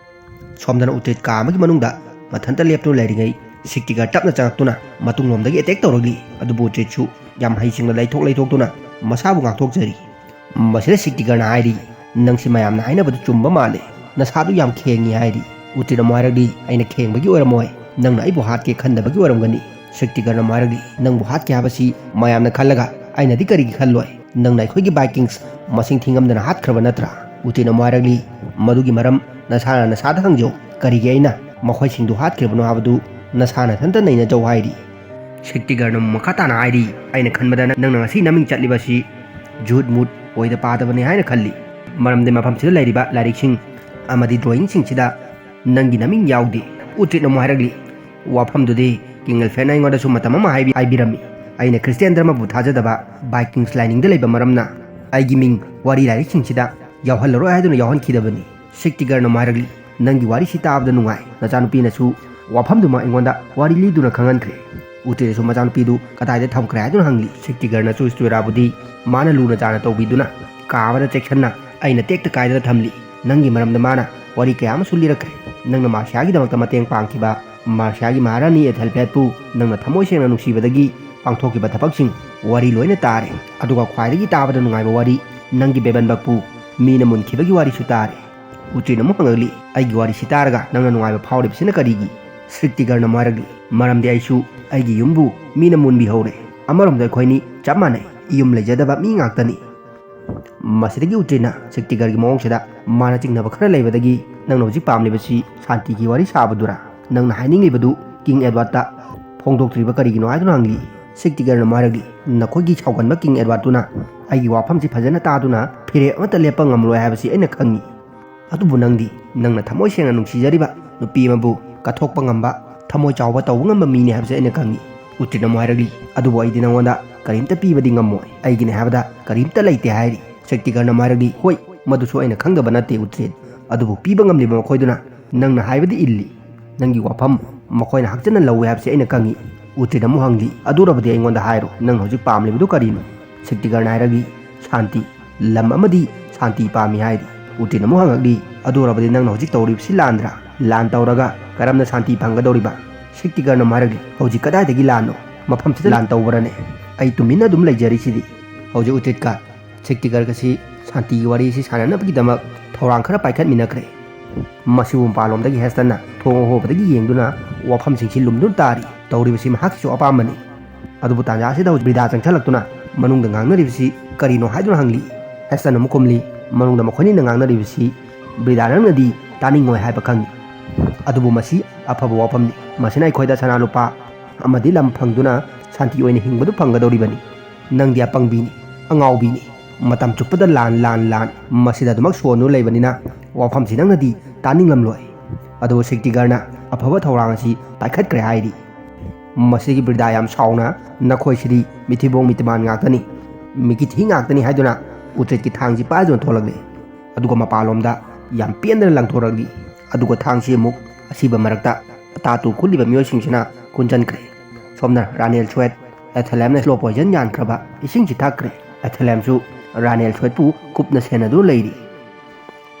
ꯁꯣꯝꯗꯅ ꯎꯇ꯭ꯔꯤꯠ ꯀꯥ ꯑꯃꯒꯤ ꯃꯅꯨꯡꯗ ꯃꯊꯟꯇ ꯂꯦꯞꯇꯨꯅ ꯂꯩꯔꯤꯉꯩ ꯁꯤꯛꯇꯤꯒꯔ ꯇꯞꯅ ꯆꯪꯉꯛꯇꯨꯅ ꯃꯇꯨꯡꯂꯣꯝꯗꯒꯤ ꯑꯦꯇꯦꯛ ꯇꯧꯔꯛꯂꯤ꯫ ꯑꯗꯨꯕꯨ ꯎꯇ꯭ꯔꯤꯠꯁꯨ ꯌꯥꯝ ꯍꯩꯁꯤꯡꯅ ꯂꯩꯊꯣꯛ ꯂꯩꯊꯣꯛꯇꯨꯅ ꯃꯁꯥꯕꯨ ꯉꯥꯛꯊꯣꯛꯆꯔꯤ꯫ ꯃꯁꯤꯗ ꯁꯤꯛꯇꯤꯒꯔꯅ ꯍꯥꯏꯔꯤ, ꯅꯪꯁꯤ ꯃꯌꯥꯝꯅ ꯍꯥꯏꯅꯕꯗꯨ ꯆꯨꯝꯕ ꯃꯥꯜꯂꯦ, ꯅꯁꯥꯗꯨ ꯌꯥꯝ ꯈꯦꯡꯉꯤ ꯍꯥꯏꯔꯤ꯫ ꯎꯇ꯭ꯔꯤꯠ ꯑꯃꯨꯛ ꯍꯥꯏꯔꯛꯂꯤ, ꯑꯩꯅ ꯈꯦꯡꯕꯒꯤ ꯑꯣꯏꯔꯝꯃꯣꯏ, ꯅꯪꯅ ꯑꯩꯕꯨ ꯍꯥꯠꯀꯦ ꯈꯟꯗꯕꯒꯤ ꯑꯣꯏꯔꯝꯒꯅꯤ꯫ ꯁꯤꯛꯇꯤꯒꯔꯅ ꯑꯃꯨꯛ ꯍꯥꯏꯔꯛꯂꯤ, ꯅꯪꯕꯨ ꯍꯥꯠꯀꯦ ꯍꯥꯏꯕꯁꯤ ꯃꯌꯥꯝꯅ ꯈꯜꯂꯒ ꯑꯩꯅꯗꯤ ꯀꯔꯤꯒꯤ ꯈꯜꯂꯣꯏ? ꯅꯪꯅ ꯑꯩꯈꯣꯏꯒꯤ ꯕꯥꯏꯀꯤꯡꯁ ꯃꯁꯤꯡ ꯊꯤꯉꯝꯗꯅ ꯍꯥꯠꯈ꯭ꯔꯕ ꯅꯠꯇ꯭ꯔꯥ? ꯎꯇ꯭ꯔꯤꯠꯅ ꯑꯃꯨꯛ ꯍꯥꯏꯔꯛꯂꯤ, "ꯃꯗꯨꯒꯤ ꯃꯔꯝ ꯅꯁꯥꯅ ꯅꯁꯥꯗ ꯍꯪꯖꯧ꯫ ꯀꯔꯤꯒꯤ ꯑꯩꯅ ꯃꯈꯣꯏꯁꯤꯡꯗꯨ ꯍꯥꯠꯈ꯭ꯔꯤꯕꯅꯣ ꯍꯥꯏꯕꯗꯨ ꯅꯁꯥ ꯅꯊꯟꯇ ꯅꯩꯅꯖꯧ" ꯍꯥꯏꯔꯤ꯫ ꯁꯤꯛꯇꯤꯒꯔꯅ ꯑꯃꯨꯛ ꯃꯈꯥ ꯇꯥꯅ ꯍꯥꯏꯔꯤ, "ꯑꯩꯅ ꯈꯟꯕꯗ ꯅꯪꯅ ꯉꯁꯤ ꯅꯃꯤꯡ ꯆꯠꯂꯤꯕ ꯑꯁꯤ ꯖꯨꯠ ꯃꯨꯠ ꯑꯣꯏꯗ ꯄꯥꯗꯕꯅꯤ ꯍꯥꯏꯅ ꯈꯜꯂꯤ꯫ ꯃꯔꯝꯗꯤ ꯃꯐꯝꯁꯤꯗ ꯂꯩꯔꯤꯕ ꯂꯥꯏꯔꯤꯛꯁꯤꯡ ꯑꯃꯗꯤ ꯗ꯭ꯔꯣꯌꯤꯡꯁꯤꯡꯁꯤꯗ ꯅꯪꯒꯤ ꯅꯃꯤꯡ ꯌꯥꯎꯗꯦ"꯫ ꯎꯇ꯭ꯔꯤꯠꯅ ꯑꯃꯨꯛ ꯍꯥꯏꯔꯛꯂꯤ, "ꯋꯥꯐꯝꯗꯨꯗꯤ ꯀꯤꯡ ꯑꯦꯜꯐ꯭ꯔꯦꯗꯅ ꯑꯩꯉꯣꯟꯗꯁꯨ ꯃꯇꯝ ꯑꯃ ꯍꯥꯏꯕꯤ-, ꯍꯥꯏꯕꯤꯔꯝꯃꯤ꯫ ꯑꯩꯅ ꯈ꯭ꯔꯤꯁꯇꯤꯌꯥꯟ ꯙꯔꯃꯕꯨ ꯊꯥꯖꯗꯕ ꯚꯥꯏꯀꯤꯡꯁ ꯂꯥꯏꯅꯤꯡꯗ ꯂꯩꯕ ꯃꯔꯝꯅ ꯑꯩꯒꯤ ꯃꯤꯡ ꯋꯥꯔꯤ ꯂꯥꯏꯔꯤꯛꯁꯤꯡꯁꯤꯗ ꯌꯥꯎꯍꯜꯂꯔꯣꯏ ꯍꯥꯏꯗꯨꯅ ꯌꯥꯎꯍꯟꯈꯤꯗꯕꯅꯤ"꯫ ꯁꯤꯛꯇꯤꯒꯔꯅ ꯑꯃꯨꯛ ꯍꯥꯏꯔꯛꯂꯤ, "ꯅꯪꯒꯤ ꯋꯥꯔꯤꯁꯤ ꯇꯥꯕꯗ ꯅꯨꯡꯉꯥꯏ꯫ ꯅꯆꯥꯅꯨꯄꯤꯅꯁꯨ ꯋꯥꯐꯝꯗꯨꯃ ꯑꯩꯉꯣꯟꯗ ꯋꯥꯔꯤ ꯂꯤꯗꯨꯅ ꯈꯪꯍꯟꯈ꯭ꯔꯦ"꯫ ꯎꯇ꯭ꯔꯤꯠꯅꯁꯨ ꯃꯆꯥꯅꯨꯄꯤꯗꯨ ꯀꯗꯥꯏꯗ ꯊꯝꯈ꯭ꯔꯦ ꯍꯥꯏꯗꯨꯅ ꯍꯪꯂꯤ꯫ ꯁꯤꯛꯇꯤꯒꯔꯅꯁꯨ ꯁ꯭ꯇꯨꯔꯥꯕꯨꯗꯤ ꯃꯥꯅ ꯂꯨꯅ ꯆꯥꯅ ꯇꯧꯕꯤꯗꯨꯅ ꯀꯥ ꯑꯃꯗ ꯆꯦꯛꯁꯟꯅ ꯑꯩꯅ ꯇꯦꯛꯇ ꯀꯥꯏꯗꯅ ꯊꯝꯂꯤ꯫ ꯅꯪꯒꯤ ꯃꯔꯝꯗ ꯃꯥꯅ ꯋꯥꯔꯤ ꯀꯌꯥ ꯑꯃꯁꯨ ꯂꯤꯔꯛꯈ꯭ꯔꯦ꯫ ꯅꯪꯅ ꯃꯥꯔꯁꯤꯌꯥꯒꯤꯗꯃꯛꯇ ꯃꯇꯦꯡ ꯄꯥꯡꯈꯤꯕ, ꯃꯥꯔꯁꯤꯌꯥꯒꯤ ꯃꯍꯥꯔꯥꯅꯤ ꯑꯦꯊꯦꯜꯐꯦꯠꯄꯨ ꯅꯪꯅ ꯊꯃꯣꯏ ꯁꯦꯡꯅ ꯅꯨꯡꯁꯤꯕꯗꯒꯤ ꯄꯥꯡꯊꯣꯛꯈꯤꯕ ꯊꯕꯛꯁꯤꯡ ꯋꯥꯔꯤ ꯂꯣꯏꯅ ꯇꯥꯔꯦ꯫ ꯑꯗꯨꯒ ꯈ꯭ꯋꯥꯏꯗꯒꯤ ꯇꯥꯕꯗ ꯅꯨꯡꯉꯥꯏꯕ ꯋꯥꯔꯤ, ꯅꯪꯒꯤ ꯕꯦꯕꯟꯕꯛꯄꯨ ꯃꯤꯅ ꯃꯨꯟꯈꯤꯕꯒꯤ ꯋꯥꯔꯤꯁꯨ ꯇꯥꯔꯦ꯫ ꯎꯇ꯭ꯔꯤꯠꯅ ꯑꯃꯨꯛ ꯍꯪꯂꯛꯂꯤ, "ꯑꯩꯒꯤ ꯋꯥꯔꯤꯁꯤ ꯇꯥꯔꯒ ꯅꯪꯅ ꯅꯨꯡꯉꯥꯏꯕ ꯐꯥꯎꯔꯤꯕꯁꯤꯅ ꯀꯔꯤꯒꯤ?" ꯁꯤꯛꯇꯤꯒꯔꯅ ꯑꯃꯨꯛ ꯍꯥꯏꯔꯛꯂꯤ, "ꯃꯔꯝꯗꯤ ꯑꯩꯁꯨ ꯑꯩꯒꯤ ꯌꯨꯝꯕꯨ ꯃꯤꯅ ꯃꯨꯟꯕꯤꯍꯧꯔꯦ꯫ ꯑꯃꯔꯣꯝꯗ ꯑꯩꯈꯣꯏꯅꯤ ꯆꯞ ꯃꯥꯟꯅꯩ, ꯌꯨꯝ ꯂꯩꯖꯗꯕ ꯃꯤ ꯉꯥꯛꯇꯅꯤ"꯫ ꯃꯁꯤꯗꯒꯤ ꯎꯇ꯭ꯔꯤꯠꯅ ꯁꯤꯛꯇꯤꯒꯔꯒꯤ ꯃꯑꯣꯡꯁꯤꯗ ꯃꯥꯅ ꯆꯤꯡꯅꯕ ꯈꯔ ꯂꯩꯕꯗꯒꯤ, "ꯅꯪꯅ ꯍꯧꯖꯤꯛ ꯄꯥꯝꯂꯤꯕꯁꯤ ꯁꯥꯟꯇꯤꯒꯤ ꯋꯥꯔꯤ ꯁꯥꯕꯗꯨꯔꯥ? ꯅꯪꯅ ꯍꯥꯏꯅꯤꯡꯂꯤꯕꯗꯨ ꯀꯤꯡ ꯑꯦꯗꯋꯥꯔꯗꯇ ꯐꯣꯡꯗꯣꯛꯇ꯭ꯔꯤꯕ ꯀꯔꯤꯒꯤꯅꯣ?" ꯍꯥꯏꯗꯨꯅ ꯍꯪꯂꯤ꯫ ꯁꯤꯛꯇꯤꯒꯔꯅ ꯑꯃꯨꯛ ꯍꯥꯏꯔꯛꯂꯤ, "ꯅꯈꯣꯏꯒꯤ ꯁꯥꯎꯒꯟꯕ ꯀꯤꯡ ꯑꯦꯗꯋꯥꯔꯗꯇꯨꯅ ꯑꯩꯒꯤ ꯋꯥꯐꯝꯁꯤ ꯐꯖꯅ ꯇꯥꯗꯨꯅ ꯐꯤꯔꯦꯞ ꯑꯃꯠꯇ ꯂꯦꯞꯄ ꯉꯝꯂꯣꯏ ꯍꯥꯏꯕꯁꯤ ꯑꯩꯅ ꯈꯪꯏ꯫ ꯑꯗꯨꯕꯨ ꯅꯪꯗꯤ, ꯅꯪꯅ ꯊꯃꯣꯏ ꯁꯦꯡꯅ ꯅꯨꯡꯁꯤꯖꯔꯤꯕ ꯅꯨꯄꯤ ꯑꯃꯕꯨ ꯀꯠꯊꯣꯛꯄ ꯉꯝꯕ, ꯊꯃꯣꯏ ꯆꯥꯎꯕ ꯇꯧꯕ ꯉꯝꯕ ꯃꯤꯅꯤ ꯍꯥꯏꯕꯁꯤ ꯑꯩꯅ ꯈꯪꯏ"꯫ ꯎꯇ꯭ꯔꯤꯠꯅ ꯑꯃꯨꯛ ꯍꯥꯏꯔꯛꯂꯤ, "ꯑꯗꯨꯕꯨ ꯑꯩꯗꯤ ꯅꯉꯣꯟꯗ ꯀꯔꯤꯝꯇ ꯄꯤꯕꯗꯤ ꯉꯝꯃꯣꯏ, ꯑꯩꯒꯤꯅꯦ ꯍꯥꯏꯕꯗ ꯀꯔꯤꯝꯇ ꯂꯩꯇꯦ" ꯍꯥꯏꯔꯤ꯫ ꯁꯤꯛꯇꯤꯒꯔꯅ ꯑꯃꯨꯛ ꯍꯥꯏꯔꯛꯂꯤ, "ꯍꯣꯏ, ꯃꯗꯨꯁꯨ ꯑꯩꯅ ꯈꯪꯗꯕ ꯅꯠꯇꯦ ꯎꯇ꯭ꯔꯤꯠ, ꯑꯗꯨꯕꯨ ꯄꯤꯕ ꯉꯝꯂꯤꯕ ꯃꯈꯣꯏꯗꯨꯅ ꯅꯪꯅ ꯍꯥꯏꯕꯗꯤ ꯏꯜꯂꯤ꯫ ꯅꯪꯒꯤ ꯋꯥꯐꯝ ꯃꯈꯣꯏꯅ ꯍꯛꯆꯟꯅ ꯂꯧꯏ ꯍꯥꯏꯕꯁꯤ ꯑꯩꯅ ꯈꯪꯏ"꯫ ꯎꯇ꯭ꯔꯤꯠꯅ ꯑꯃꯨꯛ ꯍꯪꯂꯤ, "ꯑꯗꯨꯔꯕꯗꯤ ꯑꯩꯉꯣꯟꯗ ꯍꯥꯏꯔꯣ, ꯅꯪꯅ ꯍꯧꯖꯤꯛ ꯄꯥꯝꯂꯤꯕꯗꯨ ꯀꯔꯤꯅꯣ?" ꯁꯤꯛꯇꯤꯒꯔꯅ ꯍꯥꯏꯔꯛꯂꯤ, "ꯁꯥꯟꯇꯤ, ꯂꯝ ꯑꯃꯗꯤ ꯁꯥꯟꯇꯤ ꯄꯥꯝꯃꯤ" ꯍꯥꯏꯔꯤ꯫ ꯎꯇ꯭ꯔꯤꯠꯅ ꯑꯃꯨꯛ ꯍꯪꯂꯛꯂꯤ, "ꯑꯗꯨ ꯑꯣꯏꯔꯕꯗꯤ ꯅꯪꯅ ꯍꯧꯖꯤꯛ ꯇꯧꯔꯤꯕꯁꯤ ꯂꯥꯟꯗ꯭ꯔꯥ? ꯂꯥꯟ ꯇꯧꯔꯒ ꯀꯔꯝꯅ ꯁꯥꯟꯇꯤ ꯐꯪꯒꯗꯧꯔꯤꯕ?" ꯁꯤꯛꯇꯤꯒꯔꯅ ꯑꯃꯨꯛ ꯍꯥꯏꯔꯛꯂꯤ, "ꯍꯧꯖꯤꯛ ꯀꯗꯥꯏꯗꯒꯤ ꯂꯥꯟꯅꯣ? ꯃꯐꯝꯁꯤꯗ ꯂꯥꯟ ꯇꯧꯕ꯭ꯔꯅꯦ? ꯑꯩ ꯇꯨꯃꯤꯟꯅ ꯑꯗꯨꯝ ꯂꯩꯖꯔꯤꯁꯤꯗꯤ"꯫ ꯍꯧꯖꯤꯛ ꯎꯇ꯭ꯔꯤꯠꯀ ꯁꯤꯛꯇꯤꯒꯔꯒꯁꯤ ꯁꯥꯟꯇꯤꯒꯤ ꯋꯥꯔꯤꯁꯤ ꯁꯥꯟꯅꯅꯕꯒꯤꯗꯃꯛ ꯊꯧꯔꯥꯡ ꯈꯔ ꯄꯥꯏꯈꯠꯃꯤꯟꯅꯈ꯭ꯔꯦ꯫ ꯃꯁꯤꯕꯨ ꯃꯄꯥꯟꯂꯣꯝꯗꯒꯤ ꯍꯦꯁꯇꯟꯅ ꯊꯣꯡ ꯑꯍꯣꯕꯗꯒꯤ ꯌꯦꯡꯗꯨꯅ ꯋꯥꯐꯝꯁꯤꯡꯁꯤ ꯂꯨꯝꯗꯨꯅ ꯇꯥꯔꯤ꯫ ꯇꯧꯔꯤꯕꯁꯤ ꯃꯍꯥꯛꯀꯤꯁꯨ ꯑꯄꯥꯝꯕꯅꯤ꯫ ꯑꯗꯨꯕꯨ ꯇꯥꯟꯖꯥ ꯑꯁꯤꯗ ꯍꯧꯖꯤꯛ ꯕ꯭ꯔꯤꯗꯥ ꯆꯪꯁꯤꯜꯂꯛꯇꯨꯅ ꯃꯅꯨꯡꯗ ꯉꯥꯡꯅꯔꯤꯕꯁꯤ ꯀꯔꯤꯅꯣ ꯍꯥꯏꯗꯨꯅ ꯍꯪꯂꯤ꯫ ꯍꯦꯁꯇꯟ ꯑꯃꯨꯛ ꯈꯨꯝꯂꯤ, ꯃꯅꯨꯡꯗ ꯃꯈꯣꯏꯅꯤꯅ ꯉꯥꯡꯅꯔꯤꯕꯁꯤ ꯕ꯭ꯔꯤꯗꯥ ꯅꯪꯅꯗꯤ ꯇꯥꯅꯤꯡꯉꯣꯏ ꯍꯥꯏꯕ ꯈꯪꯏ꯫ ꯑꯗꯨꯕꯨ ꯃꯁꯤ ꯑꯐꯕ ꯋꯥꯐꯝꯅꯤ꯫ ꯃꯁꯤꯅ ꯑꯩꯈꯣꯏꯗ ꯁꯅꯥ ꯂꯨꯄꯥ ꯑꯃꯗꯤ ꯂꯝ ꯐꯪꯗꯨꯅ ꯁꯥꯟꯇꯤ ꯑꯣꯏꯅ ꯍꯤꯡꯕꯗꯨ ꯐꯪꯒꯗꯧꯔꯤꯕꯅꯤ꯫ ꯅꯪꯗꯤ ꯑꯄꯪꯕꯤꯅꯤ, ꯑꯉꯥꯎꯕꯤꯅꯤ꯫ ꯃꯇꯝ ꯆꯨꯞꯄꯗ ꯂꯥꯟ, ꯂꯥꯟ, ꯂꯥꯟ꯫ ꯃꯁꯤꯗ ꯑꯗꯨꯃꯛ ꯁꯣꯟꯗꯨꯅ ꯂꯩꯕꯅꯤꯅ ꯋꯥꯐꯝꯁꯤ ꯅꯪꯅꯗꯤ ꯇꯥꯅꯤꯡꯂꯝꯂꯣꯏ꯫ ꯑꯗꯨꯕꯨ ꯁꯤꯛꯇꯤꯒꯔꯅ ꯑꯐꯕ ꯊꯧꯔꯥꯡ ꯑꯁꯤ ꯄꯥꯏꯈꯠꯈ꯭ꯔꯦ ꯍꯥꯏꯔꯤ꯫ ꯃꯁꯤꯒꯤ ꯕ꯭ꯔꯤꯗꯥ ꯌꯥꯝ ꯁꯥꯎꯅ, "ꯅꯈꯣꯏꯁꯤꯗꯤ ꯃꯤꯊꯤꯕꯣꯡ ꯃꯤꯇꯃꯥꯟ ꯉꯥꯛꯇꯅꯤ, ꯃꯤꯀꯤꯊꯤ ꯉꯥꯛꯇꯅꯤ" ꯍꯥꯏꯗꯨꯅ ꯎꯇ꯭ꯔꯤꯠꯀꯤ ꯊꯥꯡꯁꯤ ꯄꯥꯏꯗꯨꯅ ꯊꯣꯛꯂꯛꯂꯦ꯫ ꯑꯗꯨꯒ ꯃꯄꯥꯟꯂꯣꯝꯗ ꯌꯥꯝ ꯄꯦꯟꯗꯅ ꯂꯪꯊꯣꯔꯛꯂꯤ꯫ ꯑꯗꯨꯒ ꯊꯥꯡꯁꯤ ꯑꯃꯨꯛ ꯑꯁꯤꯕ ꯃꯔꯛꯇ ꯑꯇꯥꯇꯨ ꯈꯨꯜꯂꯤꯕ ꯃꯤꯑꯣꯏꯁꯤꯡꯁꯤꯅ ꯀꯨꯟꯖꯟꯈ꯭ꯔꯦ꯫ ꯁꯣꯝꯅ ꯔꯥꯅꯦꯜ ꯁ꯭ꯋꯦꯠ ꯑꯦꯊꯦꯂꯦꯝꯅ ꯁ꯭ꯂꯣ ꯄꯣꯏꯖꯟ ꯌꯥꯟꯈ꯭ꯔꯕ ꯏꯁꯤꯡꯁꯤ ꯊꯛꯈ꯭ꯔꯦ꯫ ꯑꯦꯊꯦꯂꯦꯝꯁꯨ ꯔꯥꯅꯦꯜ ꯁ꯭ꯋꯦꯠꯄꯨ ꯀꯨꯞꯅ ꯁꯦꯟꯅꯗꯨꯅ ꯂꯩꯔꯤ꯫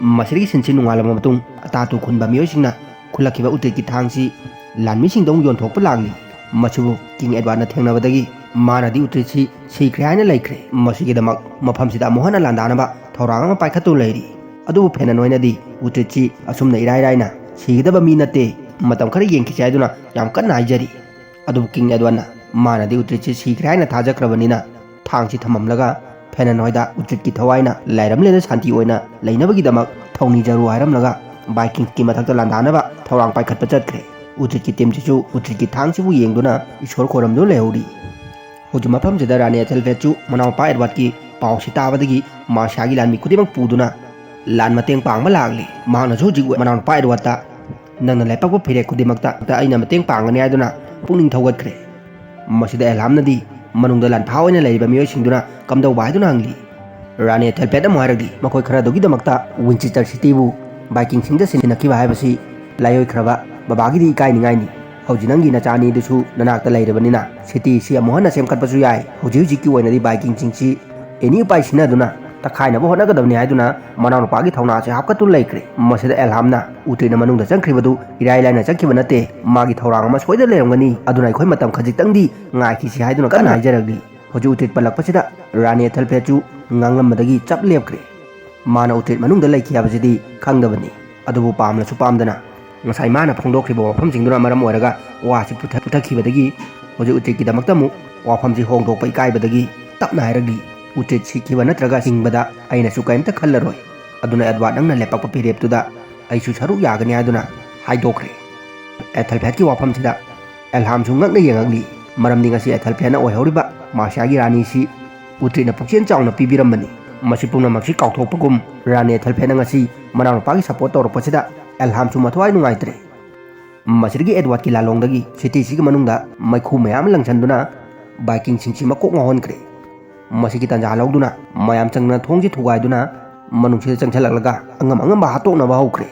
ꯃꯁꯤꯗꯒꯤ ꯁꯤꯟꯁꯤ ꯅꯨꯡꯉꯥꯜꯂꯕ ꯃꯇꯨꯡ, ꯑꯇꯥꯇꯨ ꯈꯨꯟꯕ ꯃꯤꯑꯣꯏꯁꯤꯡꯅ ꯈꯨꯜꯂꯛꯈꯤꯕ ꯎꯇ꯭ꯔꯤꯠꯀꯤ ꯊꯥꯡꯁꯤ ꯂꯥꯟꯃꯤꯁꯤꯡꯗ ꯑꯃꯨꯛ ꯌꯣꯟꯊꯣꯛꯄ ꯂꯥꯡꯂꯤ꯫ ꯃꯁꯤꯕꯨ ꯀꯤꯡ ꯑꯦꯗꯋꯥꯔꯗꯅ ꯊꯦꯡꯅꯕꯗꯒꯤ ꯃꯥꯅꯗꯤ ꯎꯇ꯭ꯔꯤꯠꯁꯤ ꯁꯤꯈ꯭ꯔꯦ ꯍꯥꯏꯅ ꯂꯩꯈ꯭ꯔꯦ꯫ ꯃꯁꯤꯒꯤꯗꯃꯛ ꯃꯐꯝꯁꯤꯗ ꯑꯃꯨꯛ ꯍꯟꯅ ꯂꯥꯟꯗꯥꯅꯕ ꯊꯧꯔꯥꯡ ꯑꯃ ꯄꯥꯏꯈꯠꯇꯨꯅ ꯂꯩꯔꯤ꯫ ꯑꯗꯨꯕꯨ ꯐꯦꯅꯟ ꯍꯣꯏꯅꯗꯤ ꯎꯇ꯭ꯔꯤꯠꯁꯤ ꯑꯁꯨꯝꯅ ꯏꯔꯥꯏ ꯂꯥꯏꯅ ꯁꯤꯒꯗꯕ ꯃꯤ ꯅꯠꯇꯦ, ꯃꯇꯝ ꯈꯔ ꯌꯦꯡꯈꯤꯁꯤ ꯍꯥꯏꯗꯨꯅ ꯌꯥꯝ ꯀꯟꯅ ꯍꯥꯏꯖꯔꯤ꯫ ꯑꯗꯨꯕꯨ ꯀꯤꯡ ꯑꯦꯗꯋꯥꯔꯗꯅ ꯃꯥꯅꯗꯤ ꯎꯇ꯭ꯔꯤꯠꯁꯤ ꯁꯤꯈ꯭ꯔꯦ ꯍꯥꯏꯅ ꯊꯥꯖꯈ꯭ꯔꯕꯅꯤꯅ ꯊꯥꯡꯁꯤ ꯊꯝꯃꯝꯂꯒ ꯐꯦꯅꯟ ꯍꯣꯏꯗ ꯎꯇ꯭ꯔꯤꯠꯀꯤ ꯊꯋꯥꯏꯅ ꯂꯥꯏꯔꯝꯂꯦꯟꯗ ꯁꯥꯟꯇꯤ ꯑꯣꯏꯅ ꯂꯩꯅꯕꯒꯤꯗꯃꯛ ꯊꯧꯅꯤꯖꯔꯨ ꯍꯥꯏꯔꯝꯂꯒ ꯚꯥꯏꯀꯤꯡꯁꯀꯤ ꯃꯊꯛꯇ ꯂꯥꯟꯗꯥꯅꯕ ꯊꯧꯔꯥꯡ ꯄꯥꯏꯈꯠꯄ ꯆꯠꯈ꯭ꯔꯦ꯫ ꯎꯇ꯭ꯔꯤꯠꯀꯤ ꯇꯤꯝꯁꯤꯁꯨ ꯎꯇ꯭ꯔꯤꯠꯀꯤ ꯊꯥꯡꯁꯤꯕꯨ ꯌꯦꯡꯗꯨꯅ ꯏꯁꯣꯔ ꯈꯣꯏꯔꯝꯗꯨꯅ ꯂꯩꯍꯧꯔꯤ꯫ ꯍꯧꯖꯤꯛ ꯃꯐꯝꯁꯤꯗ ꯔꯥꯅꯤ ꯑꯦꯊꯦꯜꯐꯦꯠꯁꯨ ꯃꯅꯥꯎꯄꯥ ꯑꯦꯗꯋꯥꯔꯗꯀꯤ ꯄꯥꯎꯁꯤ ꯇꯥꯕꯗꯒꯤ ꯃꯥꯔꯁꯤꯌꯥꯒꯤ ꯂꯥꯟꯃꯤ ꯈꯨꯗꯤꯡꯃꯛ ꯄꯨꯗꯨꯅ ꯂꯥꯟ ꯃꯇꯦꯡ ꯄꯥꯡꯕ ꯂꯥꯛꯂꯤ꯫ ꯃꯍꯥꯛꯅꯁꯨ ꯍꯧꯖꯤꯛ ꯃꯅꯥꯎꯅꯨꯄꯥ ꯑꯦꯗꯋꯥꯔꯗꯇ, "ꯅꯪꯅ ꯂꯥꯏꯄꯛꯄ ꯐꯤꯔꯦꯞ ꯈꯨꯗꯤꯡꯃꯛꯇ ꯑꯩꯅ ꯃꯇꯦꯡ ꯄꯥꯡꯒꯅꯤ" ꯍꯥꯏꯗꯨꯅ ꯄꯨꯛꯅꯤꯡ ꯊꯧꯒꯠꯈ꯭ꯔꯦ꯫ ꯃꯁꯤꯗ ꯑꯦꯜꯍꯥꯝꯅꯗꯤ ꯃꯅꯨꯡꯗ ꯂꯥꯟꯐꯥ ꯑꯣꯏꯅ ꯂꯩꯔꯤꯕ ꯃꯤꯑꯣꯏꯁꯤꯡꯗꯨꯅ ꯀꯝꯗꯧꯕ ꯍꯥꯏꯗꯨꯅ ꯍꯪꯂꯤ꯫ ꯔꯥꯅꯤ ꯑꯦꯊꯦꯜꯐꯦꯠꯅ ꯑꯃꯨꯛ ꯍꯥꯏꯔꯛꯂꯤ, ꯃꯈꯣꯏ ꯈꯔꯗꯨꯒꯤꯗꯃꯛꯇ ꯋꯤꯟꯆꯦꯁꯇꯔ ꯁꯤꯇꯤꯕꯨ ꯚꯥꯏꯀꯤꯡꯁꯤꯡꯗ ꯁꯤꯟꯅꯈꯤꯕ ꯍꯥꯏꯕꯁꯤ ꯂꯥꯏꯑꯣꯏꯈ꯭ꯔꯕ ꯕꯕꯥꯒꯤꯗꯤ ꯏꯀꯥꯏꯅꯤꯡꯉꯥꯏꯅꯤ꯫ ꯍꯧꯖꯤꯛ ꯅꯪꯒꯤ ꯅꯆꯥ ꯑꯅꯤꯗꯨꯁꯨ ꯅꯅꯥꯛꯇ ꯂꯩꯔꯕꯅꯤꯅ ꯁꯤꯇꯤꯁꯤ ꯑꯃꯨꯛ ꯍꯟꯅ ꯁꯦꯝꯒꯠꯄꯁꯨ ꯌꯥꯏ꯫ ꯍꯧꯖꯤꯛ ꯍꯧꯖꯤꯛꯀꯤ ꯑꯣꯏꯅꯗꯤ ꯚꯥꯏꯀꯤꯡꯁꯤꯡꯁꯤ ꯑꯦꯅꯤ ꯎꯄꯥꯏ ꯁꯤꯖꯤꯟꯅꯗꯨꯅ ꯇꯛꯈꯥꯏꯅꯕ ꯍꯣꯠꯅꯒꯗꯕꯅꯤ ꯍꯥꯏꯗꯨꯅ ꯃꯅꯥꯎꯅꯨꯄꯥꯒꯤ ꯊꯧꯅꯥꯁꯦ ꯍꯥꯞꯀꯠꯇꯨꯅ ꯂꯩꯈ꯭ꯔꯦ꯫ ꯃꯁꯤꯗ ꯑꯦꯜꯍꯥꯝꯅ ꯎꯇ꯭ꯔꯤꯠꯅ ꯃꯅꯨꯡꯗ ꯆꯪꯈ꯭ꯔꯤꯕꯗꯨ ꯏꯔꯥꯏ ꯂꯥꯏꯅ ꯆꯪꯈꯤꯕ ꯅꯠꯇꯦ, ꯃꯥꯒꯤ ꯊꯧꯔꯥꯡ ꯑꯃ ꯁꯣꯏꯗꯅ ꯂꯩꯔꯝꯒꯅꯤ, ꯑꯗꯨꯅ ꯑꯩꯈꯣꯏ ꯃꯇꯝ ꯈꯖꯤꯛꯇꯪꯗꯤ ꯉꯥꯏꯈꯤꯁꯤ ꯍꯥꯏꯗꯨꯅ ꯀꯟꯅ ꯍꯥꯏꯖꯔꯛꯂꯤ꯫ ꯍꯧꯖꯤꯛ ꯎꯇ꯭ꯔꯤꯠ ꯄꯜꯂꯛꯄꯁꯤꯗ ꯔꯥꯅꯤ ꯑꯦꯊꯦꯜꯐꯦꯠꯁꯨ ꯉꯥꯡꯂꯝꯕꯗꯒꯤ ꯆꯞ ꯂꯦꯞꯈ꯭ꯔꯦ꯫ ꯃꯥꯅ ꯎꯇ꯭ꯔꯤꯠ ꯃꯅꯨꯡꯗ ꯂꯩꯈꯤ ꯍꯥꯏꯕꯁꯤꯗꯤ ꯈꯪꯗꯕꯅꯤ꯫ ꯑꯗꯨꯕꯨ ꯄꯥꯝꯂꯁꯨ ꯄꯥꯝꯗꯅ ꯉꯁꯥꯏ ꯃꯥꯅ ꯐꯣꯡꯗꯣꯛꯈ꯭ꯔꯤꯕ ꯋꯥꯐꯝꯁꯤꯡꯗꯨꯅ ꯃꯔꯝ ꯑꯣꯏꯔꯒ ꯋꯥꯁꯤ ꯄꯨꯊ-, ꯄꯨꯊꯈꯤꯕꯗꯒꯤ ꯍꯧꯖꯤꯛ ꯎꯇ꯭ꯔꯤꯠꯀꯤꯗꯃꯛꯇ ꯑꯃꯨꯛ ꯋꯥꯐꯝꯁꯤ ꯍꯣꯡꯗꯣꯛꯄ ꯏꯀꯥꯏꯕꯗꯒꯤ ꯇꯞꯅ ꯍꯥꯏꯔꯛꯂꯤ, ꯎꯇ꯭ꯔꯤꯠ ꯁꯤꯈꯤꯕ ꯅꯠꯇ꯭ꯔꯒ ꯍꯤꯡꯕꯗ ꯑꯩꯅꯁꯨ ꯀꯔꯤꯝꯇ ꯈꯜꯂꯔꯣꯏ꯫ ꯑꯗꯨꯅ ꯑꯦꯗꯋꯥꯔꯗ, ꯅꯪꯅ ꯂꯦꯞꯄꯛꯄ ꯐꯤꯔꯦꯞꯇꯨꯗ ꯑꯩꯁꯨ ꯁꯔꯨꯛ ꯌꯥꯒꯅꯤ ꯍꯥꯏꯗꯨꯅ ꯍꯥꯏꯗꯣꯛꯈ꯭ꯔꯦ꯫ ꯑꯦꯊꯦꯜꯐꯦꯠꯀꯤ ꯋꯥꯐꯝꯁꯤꯗ ꯑꯦꯜꯍꯥꯝꯁꯨ ꯉꯛꯅ ꯌꯦꯡꯉꯛꯂꯤ꯫ ꯃꯔꯝꯗꯤ ꯉꯁꯤ ꯑꯦꯊꯦꯜꯐꯦꯠꯅ ꯑꯣꯏꯍꯧꯔꯤꯕ ꯃꯥꯔꯁꯤꯌꯥꯒꯤ ꯔꯥꯅꯤꯁꯤ ꯎꯇ꯭ꯔꯤꯠꯅ ꯄꯨꯛꯆꯦꯜ ꯆꯥꯎꯅ ꯄꯤꯕꯤꯔꯝꯕꯅꯤ꯫ ꯃꯁꯤ ꯄꯨꯝꯅꯃꯛꯁꯤ ꯀꯥꯎꯊꯣꯛꯄꯒꯨꯝ ꯔꯥꯅꯤ ꯑꯦꯊꯦꯜꯐꯦꯠꯅ ꯉꯁꯤ ꯃꯅꯥꯎꯅꯨꯄꯥꯒꯤ ꯁꯄꯣꯔꯠ ꯇꯧꯔꯛꯄꯁꯤꯗ ꯑꯦꯜꯍꯥꯝꯁꯨ ꯃꯊ꯭ꯋꯥꯏ ꯅꯨꯡꯉꯥꯏꯇ꯭ꯔꯦ꯫ ꯃꯁꯤꯗꯒꯤ ꯑꯦꯗꯋꯥꯔꯗꯀꯤ ꯂꯥꯂꯣꯡꯗꯒꯤ ꯁꯤꯇꯤꯁꯤꯒꯤ ꯃꯅꯨꯡꯗ ꯃꯩꯈꯨ ꯃꯌꯥꯝ ꯑꯃ ꯂꯪꯁꯤꯟꯗꯨꯅ ꯚꯥꯏꯀꯤꯡꯁꯤꯡꯁꯤ ꯃꯀꯣꯛ ꯉꯥꯎꯍꯟꯈ꯭ꯔꯦ꯫ ꯃꯁꯤꯒꯤ ꯇꯥꯟꯖꯥ ꯂꯧꯗꯨꯅ ꯃꯌꯥꯝ ꯆꯪꯗꯨꯅ ꯊꯣꯡꯁꯤ ꯊꯨꯒꯥꯏꯗꯨꯅ ꯃꯅꯨꯡꯁꯤꯗ ꯆꯪꯁꯤꯜꯂꯛꯂꯒ ꯑꯉꯝ ꯑꯉꯝꯕ ꯍꯥꯠꯇꯣꯛꯅꯕ ꯍꯧꯈ꯭ꯔꯦ꯫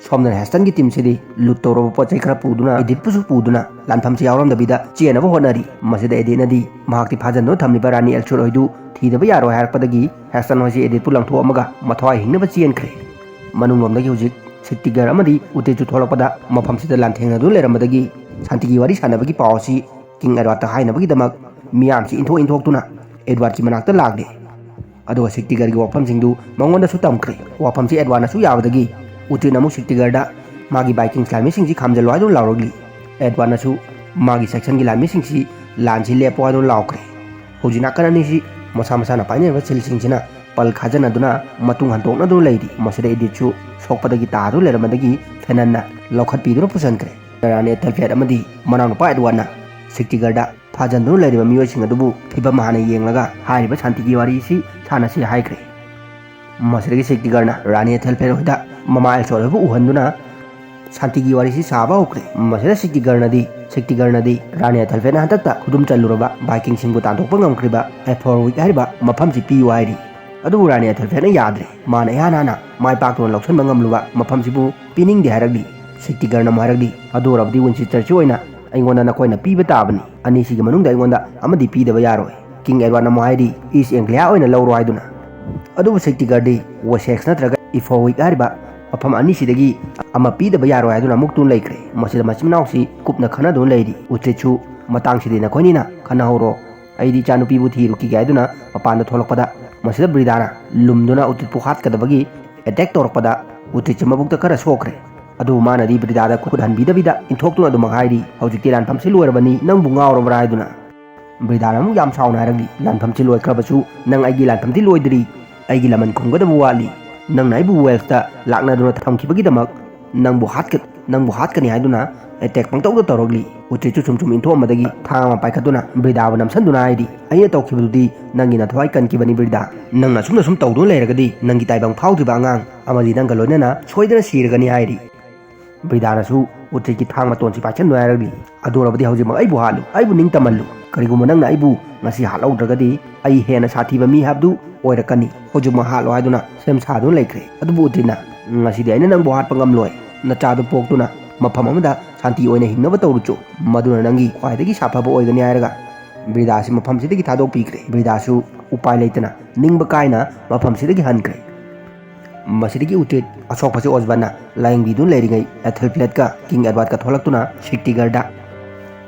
ꯁꯣꯝꯗꯅ ꯍꯦꯁꯇꯟꯒꯤ ꯇꯤꯝꯁꯤꯗꯤ ꯂꯨꯠ ꯇꯧꯔꯕ ꯄꯣꯠ ꯆꯩ ꯈꯔ ꯄꯨꯗꯨꯅ, ꯑꯦꯗꯤꯠꯄꯨꯁꯨ ꯄꯨꯗꯨꯅ ꯂꯥꯟꯐꯝꯁꯤ ꯌꯥꯎꯔꯝꯗꯕꯤꯗ ꯆꯦꯟꯅꯕ ꯍꯣꯠꯅꯔꯤ꯫ ꯃꯁꯤꯗ ꯑꯦꯗꯤꯠꯅꯗꯤ ꯃꯍꯥꯛꯇꯤ ꯐꯥꯖꯟꯗꯨꯅ ꯊꯝꯂꯤꯕ ꯔꯥꯅꯤ ꯑꯦꯜꯁꯣꯔ ꯍꯣꯏꯗꯨ ꯊꯤꯗꯕ ꯌꯥꯔꯣꯏ ꯍꯥꯏꯔꯛꯄꯗꯒꯤ ꯍꯦꯁꯇꯟ ꯍꯣꯏꯁꯤ ꯑꯦꯗꯤꯠꯄꯨ ꯂꯪꯊꯣꯛꯑꯝꯃꯒ ꯃꯊ꯭ꯋꯥꯏ ꯍꯤꯡꯅꯕ ꯆꯦꯟꯈ꯭ꯔꯦ꯫ ꯃꯅꯨꯡꯂꯣꯝꯗꯒꯤ ꯍꯧꯖꯤꯛ ꯁꯤꯛꯇꯤꯒꯔ ꯑꯃꯗꯤ ꯎꯇꯦꯠꯁꯨ ꯊꯣꯛꯂꯛꯄꯗ ꯃꯐꯝꯁꯤꯗ ꯂꯥꯟꯊꯦꯡꯅꯗꯨꯅ ꯂꯩꯔꯝꯕꯗꯒꯤ ꯁꯥꯟꯇꯤꯒꯤ ꯋꯥꯔꯤ ꯁꯥꯟꯅꯕꯒꯤ ꯄꯥꯎ ꯑꯁꯤ ꯀꯤꯡ ꯑꯦꯗꯋꯥꯔꯗꯇ ꯍꯥꯏꯅꯕꯒꯤꯗꯃꯛ ꯃꯤꯌꯥꯝꯁꯤ ꯏꯟꯊꯣꯛ ꯏꯟꯊꯣꯛꯇꯨꯅ ꯑꯦꯗꯋꯥꯔꯗꯀꯤ ꯃꯅꯥꯛꯇ ꯂꯥꯛꯂꯦ꯫ ꯑꯗꯨꯒ ꯁꯤꯛꯇꯤꯒꯔꯒꯤ ꯋꯥꯐꯝꯁꯤꯡꯗꯨ ꯃꯉꯣꯟꯗꯁꯨ ꯇꯝꯈ꯭ꯔꯦ꯫ ꯋꯥꯐꯝꯁꯤ ꯑꯦꯗꯋꯥꯔꯗꯅꯁꯨ ꯌꯥꯕꯗꯒꯤ ꯎꯇꯦꯠꯅ ꯑꯃꯨꯛ ꯁꯤꯛꯇꯤꯒꯔꯗ ꯃꯥꯒꯤ ꯚꯥꯏꯀꯤꯡꯁ ꯂꯥꯟꯃꯤꯁꯤꯡꯁꯤ ꯈꯥꯝꯖꯜꯂꯣ ꯍꯥꯏꯗꯨꯅ ꯂꯥꯎꯔꯛꯂꯤ꯫ ꯑꯦꯗꯋꯥꯔꯗꯅꯁꯨ ꯃꯥꯒꯤ ꯁꯦꯛꯁꯟꯒꯤ ꯂꯥꯟꯃꯤꯁꯤꯡꯁꯤ ꯂꯥꯟꯁꯤ ꯂꯦꯞꯄꯣ ꯍꯥꯏꯗꯨꯅ ꯂꯥꯎꯈ꯭ꯔꯦ꯫ ꯍꯧꯖꯤꯛ ꯅꯥꯀꯟ ꯑꯅꯤꯁꯤ ꯃꯁꯥ ꯃꯁꯥꯅ ꯄꯥꯏꯅꯔꯤꯕ ꯁꯤꯜꯁꯤꯡꯁꯤꯅ ꯄꯜ ꯈꯥꯖꯟꯅꯗꯨꯅ ꯃꯇꯨꯡ ꯍꯟꯗꯣꯛꯅꯗꯨꯅ ꯂꯩꯔꯤ꯫ ꯃꯁꯤꯗ ꯏꯗꯤꯠꯁꯨ ꯁꯣꯛꯄꯗꯒꯤ ꯇꯥꯗꯨꯅ ꯂꯩꯔꯝꯕꯗꯒꯤ ꯐꯦꯅꯟꯅ ꯂꯧꯈꯠꯄꯤꯗꯨꯅ ꯄꯨꯁꯤꯟꯈ꯭ꯔꯦ꯫ ꯔꯥꯅꯤ ꯑꯦꯊꯦꯜꯐꯦꯠ ꯑꯃꯗꯤ ꯃꯅꯥꯎꯅꯨꯄꯥ ꯑꯦꯗꯋꯥꯔꯗꯅ ꯁꯤꯛꯇꯤꯒꯔꯗ ꯐꯥꯖꯟꯗꯨꯅ ꯂꯩꯔꯤꯕ ꯃꯤꯑꯣꯏꯁꯤꯡ ꯑꯗꯨꯕꯨ ꯐꯤꯕꯝ ꯍꯥꯟꯅ ꯌꯦꯡꯂꯒ ꯍꯥꯏꯔꯤꯕ ꯁꯥꯟꯇꯤꯒꯤ ꯋꯥꯔꯤꯁꯤ ꯁꯥꯟꯅꯁꯤ ꯍꯥꯏꯈ꯭ꯔꯦ꯫ ꯃꯁꯤꯗꯒꯤ ꯁꯤꯛꯇꯤꯒꯔꯅ ꯔꯥꯅꯤ ꯑꯦꯊꯦꯜꯐꯦꯠ ꯍꯣꯏꯗ ꯃꯃꯥ ꯑꯦꯜꯁꯣꯔ ꯍꯣꯏꯕꯨ ꯎꯍꯟꯗꯨꯅ ꯁꯥꯟꯇꯤꯒꯤ ꯋꯥꯔꯤꯁꯤ ꯁꯥꯕ ꯍꯧꯈ꯭ꯔꯦ꯫ ꯃꯁꯤꯗ ꯁꯤꯛꯇꯤꯒꯔꯅꯗꯤ ꯁꯤꯛꯇꯤꯒꯔꯅꯗꯤ ꯔꯥꯅꯤ ꯑꯦꯊꯦꯜꯐꯦꯠꯅ ꯍꯟꯗꯛꯇ ꯈꯨꯗꯨꯝ ꯆꯜꯂꯨꯔꯕ ꯚꯥꯏꯀꯤꯡꯁꯤꯡꯕꯨ ꯇꯥꯟꯊꯣꯛꯄ ꯉꯝꯈ꯭ꯔꯤꯕ ꯑꯦꯐꯣꯔꯋꯤꯛ ꯍꯥꯏꯔꯤꯕ ꯃꯐꯝꯁꯤ ꯄꯤꯌꯨ ꯍꯥꯏꯔꯤ꯫ ꯑꯗꯨꯕꯨ ꯔꯥꯅꯤ ꯑꯦꯊꯦꯜꯐꯦꯠꯅ ꯌꯥꯗ꯭ꯔꯦ꯫ ꯃꯥꯅ ꯏꯍꯥꯟ ꯍꯥꯟꯅ ꯃꯥꯏ ꯄꯥꯛꯇꯨꯅ ꯂꯧꯁꯤꯟꯕ ꯉꯝꯂꯨꯕ ꯃꯐꯝꯁꯤꯕꯨ ꯄꯤꯅꯤꯡꯗꯦ ꯍꯥꯏꯔꯛꯂꯤ꯫ ꯁꯤꯛꯇꯤꯒꯔꯅ ꯑꯃꯨꯛ ꯍꯥꯏꯔꯛꯂꯤ, "ꯑꯗꯨ ꯑꯣꯏꯔꯕꯗꯤ ꯋꯤꯟꯆꯦꯁꯇꯔꯁꯤ ꯑꯣꯏꯅ ꯑꯩꯉꯣꯟꯗ ꯅꯈꯣꯏꯅ ꯄꯤꯕ ꯇꯥꯕꯅꯤ꯫ ꯑꯅꯤꯁꯤꯒꯤ ꯃꯅꯨꯡꯗ ꯑꯩꯉꯣꯟꯗ ꯑꯃꯗꯤ ꯄꯤꯗꯕ ꯌꯥꯔꯣꯏ꯫" ꯀꯤꯡ ꯑꯦꯗꯋꯥꯔꯗꯅ ꯑꯃꯨꯛ ꯍꯥꯏꯔꯤ, "ꯏꯁ ꯑꯦꯡꯒ꯭ꯂꯤꯌꯥ ꯑꯣꯏꯅ ꯂꯧꯔꯣ" ꯍꯥꯏꯗꯨꯅ꯫ ꯑꯗꯨꯕꯨ ꯁꯤꯛꯇꯤꯒꯔꯗꯤ ꯋꯦꯁꯦꯛꯁ ꯅꯠꯇ꯭ꯔꯒ ꯏꯐꯣꯋꯤꯛ ꯍꯥꯏꯔꯤꯕ ꯃꯐꯝ ꯑꯅꯤꯁꯤꯗꯒꯤ ꯑꯃ ꯄꯤꯗꯕ ꯌꯥꯔꯣꯏ ꯍꯥꯏꯗꯨꯅ ꯑꯃꯨꯛ ꯇꯨꯅ ꯂꯩꯈ꯭ꯔꯦ꯫ ꯃꯁꯤꯗ ꯃꯆꯤꯟ ꯃꯅꯥꯎꯁꯤ ꯀꯨꯞꯅ ꯈꯟꯅꯗꯨꯅ ꯂꯩꯔꯤ꯫ ꯎꯇ꯭ꯔꯤꯠꯁꯨ, "ꯃꯇꯥꯡꯁꯤꯗꯤ ꯅꯈꯣꯏꯅꯤꯅ ꯈꯟꯅꯍꯧꯔꯣ, ꯑꯩꯗꯤ ꯏꯆꯥꯅꯨꯄꯤꯕꯨ ꯊꯤꯔꯨꯈꯤꯒꯦ" ꯍꯥꯏꯗꯨꯅ ꯃꯄꯥꯟꯗ ꯊꯣꯛꯂꯛꯄꯗ, ꯃꯁꯤꯗ ꯕ꯭ꯔꯤꯗꯥꯅ ꯂꯨꯝꯗꯨꯅ ꯎꯇ꯭ꯔꯤꯠꯄꯨ ꯍꯥꯠꯀꯗꯕꯒꯤ ꯑꯦꯇꯦꯛ ꯇꯧꯔꯛꯄꯗ ꯎꯇ꯭ꯔꯤꯠꯁꯤ ꯃꯕꯨꯛꯇ ꯈꯔ ꯁꯣꯛꯈ꯭ꯔꯦ꯫ ꯑꯗꯨꯕꯨ ꯃꯥꯅꯗꯤ ꯕ꯭ꯔꯤꯗꯥꯗ ꯈꯨꯠ ꯍꯟꯕꯤꯗꯕꯤꯗ ꯏꯟꯊꯣꯛꯇꯨꯅ ꯑꯗꯨꯃꯛ ꯍꯥꯏꯔꯤ, "ꯍꯧꯖꯤꯛꯇꯤ ꯂꯥꯟꯐꯝꯁꯤ ꯂꯣꯏꯔꯕꯅꯤ, ꯅꯪꯕꯨ ꯉꯥꯎꯔꯕ꯭ꯔꯥ?" ꯍꯥꯏꯗꯨꯅ꯫ ꯕ꯭ꯔꯤꯗꯥꯅ ꯑꯃꯨꯛ ꯌꯥꯝ ꯁꯥꯎꯅ ꯍꯥꯏꯔꯛꯂꯤ, "ꯂꯥꯟꯐꯝꯁꯤ ꯂꯣꯏꯈ꯭ꯔꯕꯁꯨ ꯅꯪ ꯑꯩꯒꯤ ꯂꯥꯟꯐꯝꯗꯤ ꯂꯣꯏꯗ꯭ꯔꯤ꯫ ꯑꯩꯒꯤ ꯂꯃꯟ ꯈꯨꯝꯒꯗꯕ ꯋꯥꯠꯂꯤ꯫ ꯅꯪꯅ ꯑꯩꯕꯨ ꯋꯦꯜꯁꯇ ꯂꯥꯛꯅꯗꯨꯅ ꯊꯝꯈꯤꯕꯒꯤꯗꯃꯛ ꯅꯪꯕꯨ ꯍꯥꯠꯀ-, ꯅꯪꯕꯨ ꯍꯥꯠꯀꯅꯤ ꯍꯥꯏꯗꯨꯅ ꯑꯦꯇꯦꯛ ꯄꯪꯇꯧꯗ ꯇꯧꯔꯛꯂꯤ꯫" ꯎꯇ꯭ꯔꯤꯠꯁꯨ ꯁꯨꯝ ꯁꯨꯝ ꯏꯟꯊꯣꯛꯑꯝꯕꯗꯒꯤ ꯊꯥꯡ ꯑꯃ ꯄꯥꯏꯈꯠꯇꯨꯅ ꯕ꯭ꯔꯤꯗꯥꯕꯨ ꯅꯝꯁꯤꯟꯗꯨꯅ ꯍꯥꯏꯔꯤ, "ꯑꯩꯅ ꯇꯧꯈꯤꯕꯗꯨꯗꯤ ꯅꯪꯒꯤ ꯅꯊꯋꯥꯏ ꯀꯟꯈꯤꯕꯅꯤ ꯕ꯭ꯔꯤꯗꯥ꯫ ꯅꯪꯅ ꯑꯁꯨꯝꯅ ꯁꯨꯝ ꯇꯧꯗꯨꯅ ꯂꯩꯔꯒꯗꯤ ꯅꯪꯒꯤ ꯇꯥꯏꯕꯪ ꯐꯥꯎꯗ꯭ꯔꯤꯕ ꯑꯉꯥꯡ ꯑꯃꯗꯤ ꯅꯪꯒ ꯂꯣꯏꯅꯅ ꯁꯣꯏꯗꯅ ꯁꯤꯔꯒꯅꯤ" ꯍꯥꯏꯔꯤ꯫ ꯕ꯭ꯔꯤꯗꯥꯅꯁꯨ ꯎꯇ꯭ꯔꯤꯠꯀꯤ ꯊꯥꯡ ꯃꯇꯣꯟꯁꯤ ꯄꯥꯏꯁꯟꯗꯨꯅ ꯍꯥꯏꯔꯛꯂꯤ, "ꯑꯗꯨ ꯑꯣꯏꯔꯕꯗꯤ ꯍꯧꯖꯤꯛꯃꯛ ꯑꯩꯕꯨ ꯍꯥꯠꯂꯨ, ꯑꯩꯕꯨ ꯅꯤꯡꯇꯝꯍꯜꯂꯨ꯫ ꯀꯔꯤꯒꯨꯝꯕ ꯅꯪꯅ ꯑꯩꯕꯨ ꯉꯁꯤ ꯍꯥꯠꯍꯧꯗ꯭ꯔꯒꯗꯤ ꯑꯩ ꯍꯦꯟꯅ ꯁꯥꯊꯤꯕ ꯃꯤ ꯍꯥꯏꯕꯗꯨ ꯑꯣꯏꯔꯛꯀꯅꯤ꯫ ꯍꯧꯖꯤꯛꯃꯛ ꯍꯥꯠꯂꯣ" ꯍꯥꯏꯗꯨꯅ ꯁꯦꯝ ꯁꯥꯗꯨꯅ ꯂꯩꯈ꯭ꯔꯦ꯫ ꯑꯗꯨꯕꯨ ꯎꯇ꯭ꯔꯤꯠꯅ, "ꯉꯁꯤꯗꯤ ꯑꯩꯅ ꯅꯪꯕꯨ ꯍꯥꯠꯄ ꯉꯝꯂꯣꯏ꯫ ꯅꯆꯥꯗꯨ ꯄꯣꯛꯇꯨꯅ ꯃꯐꯝ ꯑꯃꯗ ꯁꯥꯟꯇꯤ ꯑꯣꯏꯅ ꯍꯤꯡꯅꯕ ꯇꯧꯔꯨꯆꯣ꯫ ꯃꯗꯨꯅ ꯅꯪꯒꯤ ꯈ꯭ꯋꯥꯏꯗꯒꯤ ꯁꯥꯐꯕ ꯑꯣꯏꯒꯅꯤ" ꯍꯥꯏꯔꯒ ꯕ꯭ꯔꯤꯗꯥꯁꯤ ꯃꯐꯝꯁꯤꯗꯒꯤ ꯊꯥꯗꯣꯛꯄꯤꯈ꯭ꯔꯦ꯫ ꯕ꯭ꯔꯤꯗꯥꯁꯨ ꯎꯄꯥꯏ ꯂꯩꯇꯅ ꯅꯤꯡꯕ ꯀꯥꯏꯅ ꯃꯐꯝꯁꯤꯗꯒꯤ ꯍꯟꯈ꯭ꯔꯦ꯫ ꯃꯁꯤꯗꯒꯤ ꯎꯇ꯭ꯔꯤꯠ ꯑꯁꯣꯛꯄꯁꯤ ꯑꯣꯁꯕꯟꯅ ꯂꯥꯌꯦꯡꯕꯤꯗꯨꯅ ꯂꯩꯔꯤꯉꯩ ꯑꯦꯊꯦꯜꯐ꯭ꯂꯦꯠꯀ ꯀꯤꯡ ꯑꯦꯗꯋꯥꯔꯗꯀ ꯊꯣꯛꯂꯛꯇꯨꯅ ꯁꯤꯛꯇꯤꯒꯔꯗ,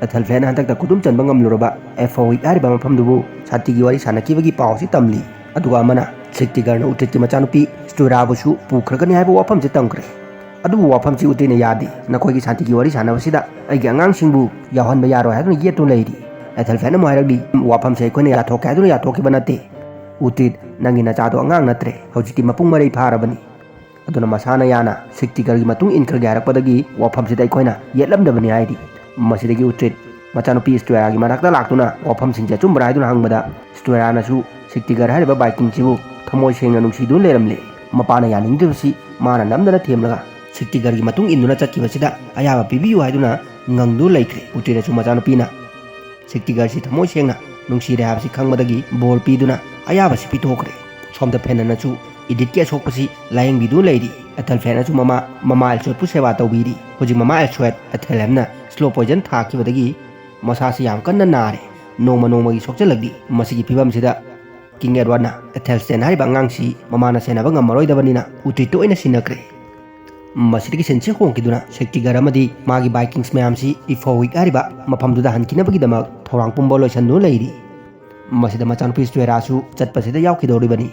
ꯑꯦꯊꯦꯜꯐ꯭ꯂꯦꯠꯅ ꯍꯟꯗꯛꯇ ꯈꯨꯗꯨꯝ ꯆꯟꯕ ꯉꯝꯂꯨꯔꯕ ꯑꯦꯐꯣꯋꯤꯛ ꯍꯥꯏꯔꯤꯕ ꯃꯐꯝꯗꯨꯕꯨ ꯁꯥꯟꯇꯤꯒꯤ ꯋꯥꯔꯤ ꯁꯥꯟꯅꯈꯤꯕꯒꯤ ꯄꯥꯎ ꯑꯁꯤ ꯇꯝꯂꯤ꯫ ꯑꯗꯨꯒ ꯑꯃꯅ ꯁꯤꯛꯇꯤꯒꯔꯅ ꯎꯇ꯭ꯔꯤꯠꯀꯤ ꯃꯆꯥꯅꯨꯄꯤ ꯁ꯭ꯇꯨꯔꯥꯕꯨꯁꯨ ꯄꯨꯈ꯭ꯔꯒꯅꯤ ꯍꯥꯏꯕ ꯋꯥꯐꯝꯁꯤ ꯇꯝꯈ꯭ꯔꯦ꯫ ꯑꯗꯨꯕꯨ ꯋꯥꯐꯝꯁꯤ ꯎꯇ꯭ꯔꯤꯠꯅ ꯌꯥꯗꯦ꯫ "ꯅꯈꯣꯏꯒꯤ ꯁꯥꯟꯇꯤꯒꯤ ꯋꯥꯔꯤ ꯁꯥꯟꯅꯕꯁꯤꯗ ꯑꯩꯒꯤ ꯑꯉꯥꯡꯁꯤꯡꯕꯨ ꯌꯥꯎꯍꯟꯕ ꯌꯥꯔꯣꯏ" ꯍꯥꯏꯗꯨꯅ ꯌꯦꯠꯇꯨꯅ ꯂꯩꯔꯤ꯫ ꯑꯦꯊꯦꯜꯐ꯭ꯂꯦꯠꯅ ꯑꯃꯨꯛ ꯍꯥꯏꯔꯛꯂꯤ, "ꯋꯥꯐꯝꯁꯦ ꯑꯩꯈꯣꯏꯅ ꯌꯥꯊꯣꯛꯀꯦ ꯍꯥꯏꯗꯨꯅ ꯌꯥꯊꯣꯛꯈꯤꯕ ꯅꯠꯇꯦ꯫ ꯎꯇ꯭ꯔꯤꯠ, ꯅꯪꯒꯤ ꯅꯆꯥꯗꯣ ꯑꯉꯥꯡ ꯅꯠꯇ꯭ꯔꯦ, ꯍꯧꯖꯤꯛꯇꯤ ꯃꯄꯨꯡ ꯃꯔꯩ ꯐꯥꯔꯕꯅꯤ꯫ ꯑꯗꯨꯅ ꯃꯁꯥꯅ ꯌꯥꯅ ꯁꯤꯛꯇꯤꯒꯔꯒꯤ ꯃꯇꯨꯡ ꯏꯟꯈ꯭ꯔꯒꯦ ꯍꯥꯏꯔꯛꯄꯗꯒꯤ ꯋꯥꯐꯝꯁꯤꯗ ꯑꯩꯈꯣꯏꯅ ꯌꯦꯠꯂꯝꯗꯕꯅꯤ" ꯍꯥꯏꯔꯤ꯫ ꯃꯁꯤꯗꯒꯤ ꯎꯇ꯭ꯔꯤꯠ ꯃꯆꯥꯅꯨꯄꯤ ꯁ꯭ꯇꯨꯑꯦꯔꯥꯒꯤ ꯃꯅꯥꯛꯇ ꯂꯥꯛꯇꯨꯅ ꯋꯥꯐꯝꯁꯤꯡꯁꯦ ꯑꯆꯨꯝꯕ꯭ꯔꯥ ꯍꯥꯏꯗꯨꯅ ꯍꯪꯕꯗ, ꯁ꯭ꯇꯨꯑꯦꯔꯥꯅꯁꯨ ꯁꯤꯛꯇꯤꯒꯔ ꯍꯥꯏꯔꯤꯕ ꯚꯥꯏꯀꯤꯡꯁꯤꯕꯨ ꯊꯃꯣꯏ ꯁꯦꯡꯅ ꯅꯨꯡꯁꯤꯗꯨꯅ ꯂꯩꯔꯝꯂꯦ꯫ ꯃꯄꯥꯅ ꯌꯥꯅꯤꯡꯗ꯭ꯔꯤꯕꯁꯤ ꯃꯥꯅ ꯅꯝꯗꯅ ꯊꯦꯝꯂꯒ ꯁꯤꯛꯇꯤꯒꯔꯒꯤ ꯃꯇꯨꯡ ꯏꯟꯗꯨꯅ ꯆꯠꯈꯤꯕꯁꯤꯗ ꯑꯌꯥꯕ ꯄꯤꯕꯤꯌꯨ ꯍꯥꯏꯗꯨꯅ ꯉꯪꯗꯨꯅ ꯂꯩꯈ꯭ꯔꯦ꯫ ꯎꯇ꯭ꯔꯤꯠꯅꯁꯨ ꯃꯆꯥꯅꯨꯄꯤꯅ ꯁꯤꯛꯇꯤꯒꯔꯁꯤ ꯊꯃꯣꯏ ꯁꯦꯡꯅ ꯅꯨꯡꯁꯤꯔꯦ ꯍꯥꯏꯕꯁꯤ ꯈꯪꯕꯗꯒꯤ ꯕꯣꯔ ꯄꯤꯗꯨꯅ ꯑꯌꯥꯕꯁꯤ ꯄꯤꯊꯣꯛꯈ꯭ꯔꯦ꯫ ꯁꯣꯝꯗ ꯐꯦꯅꯟꯅꯁꯨ ꯏꯗꯤꯠꯀꯤ ꯑꯁꯣꯛꯄꯁꯤ ꯂꯥꯌꯦꯡꯕꯤꯗꯨꯅ ꯂꯩꯔꯤ꯫ ꯑꯦꯊꯦꯜꯐ꯭ꯂꯦꯠꯅꯁꯨ ꯃꯃꯥ, ꯃꯃꯥ ꯑꯦꯜꯁꯣꯏꯠꯄꯨ ꯁꯦꯕꯥ ꯇꯧꯕꯤꯔꯤ꯫ ꯍꯧꯖꯤꯛ ꯃꯃꯥ ꯑꯦꯜꯁꯣꯏꯠ ꯑꯦꯊꯦꯜꯍꯦꯝꯅ ꯁ꯭ꯂꯣ ꯄꯣꯏꯖꯟ ꯊꯥꯈꯤꯕꯗꯒꯤ ꯃꯁꯥꯁꯤ ꯌꯥꯝ ꯀꯟꯅ ꯅꯥꯔꯦ꯫ ꯅꯣꯡꯃ ꯅꯣꯡꯃꯒꯤ ꯁꯣꯛꯆꯜꯂꯛꯂꯤ꯫ ꯃꯁꯤꯒꯤ ꯐꯤꯕꯝꯁꯤꯗ ꯀꯤꯡ ꯑꯦꯗꯋꯥꯔꯗꯅ ꯑꯦꯊꯦꯜꯁ꯭ꯇꯦꯟ ꯍꯥꯏꯔꯤꯕ ꯑꯉꯥꯡꯁꯤ ꯃꯃꯥꯅ ꯁꯦꯟꯅꯕ ꯉꯝꯃꯔꯣꯏꯗꯕꯅꯤꯅ ꯎꯇ꯭ꯔꯤꯠꯇ ꯑꯣꯏꯅ ꯁꯤꯟꯅꯈ꯭ꯔꯦ꯫ ꯃꯁꯤꯗꯒꯤ ꯁꯤꯟꯁꯤ ꯍꯣꯡꯈꯤꯗꯨꯅ ꯁꯤꯛꯇꯤꯒꯔ ꯑꯃꯗꯤ ꯃꯥꯒꯤ ꯚꯥꯏꯀꯤꯡꯁ ꯃꯌꯥꯝꯁꯤ ꯏꯐꯣꯋꯤꯛ ꯍꯥꯏꯔꯤꯕ ꯃꯐꯝꯗꯨꯗ ꯍꯟꯈꯤꯅꯕꯒꯤꯗꯃꯛ ꯊꯧꯔꯥꯡ ꯄꯨꯝꯕ ꯂꯣꯏꯁꯤꯟꯗꯨꯅ ꯂꯩꯔꯤ꯫ ꯃꯁꯤꯗ ꯃꯆꯥꯅꯨꯄꯤ ꯁ꯭ꯇꯨꯑꯦꯔꯥꯁꯨ ꯆꯠꯄꯁꯤꯗ ꯌꯥꯎꯈꯤꯗꯧꯔꯤꯕꯅꯤ꯫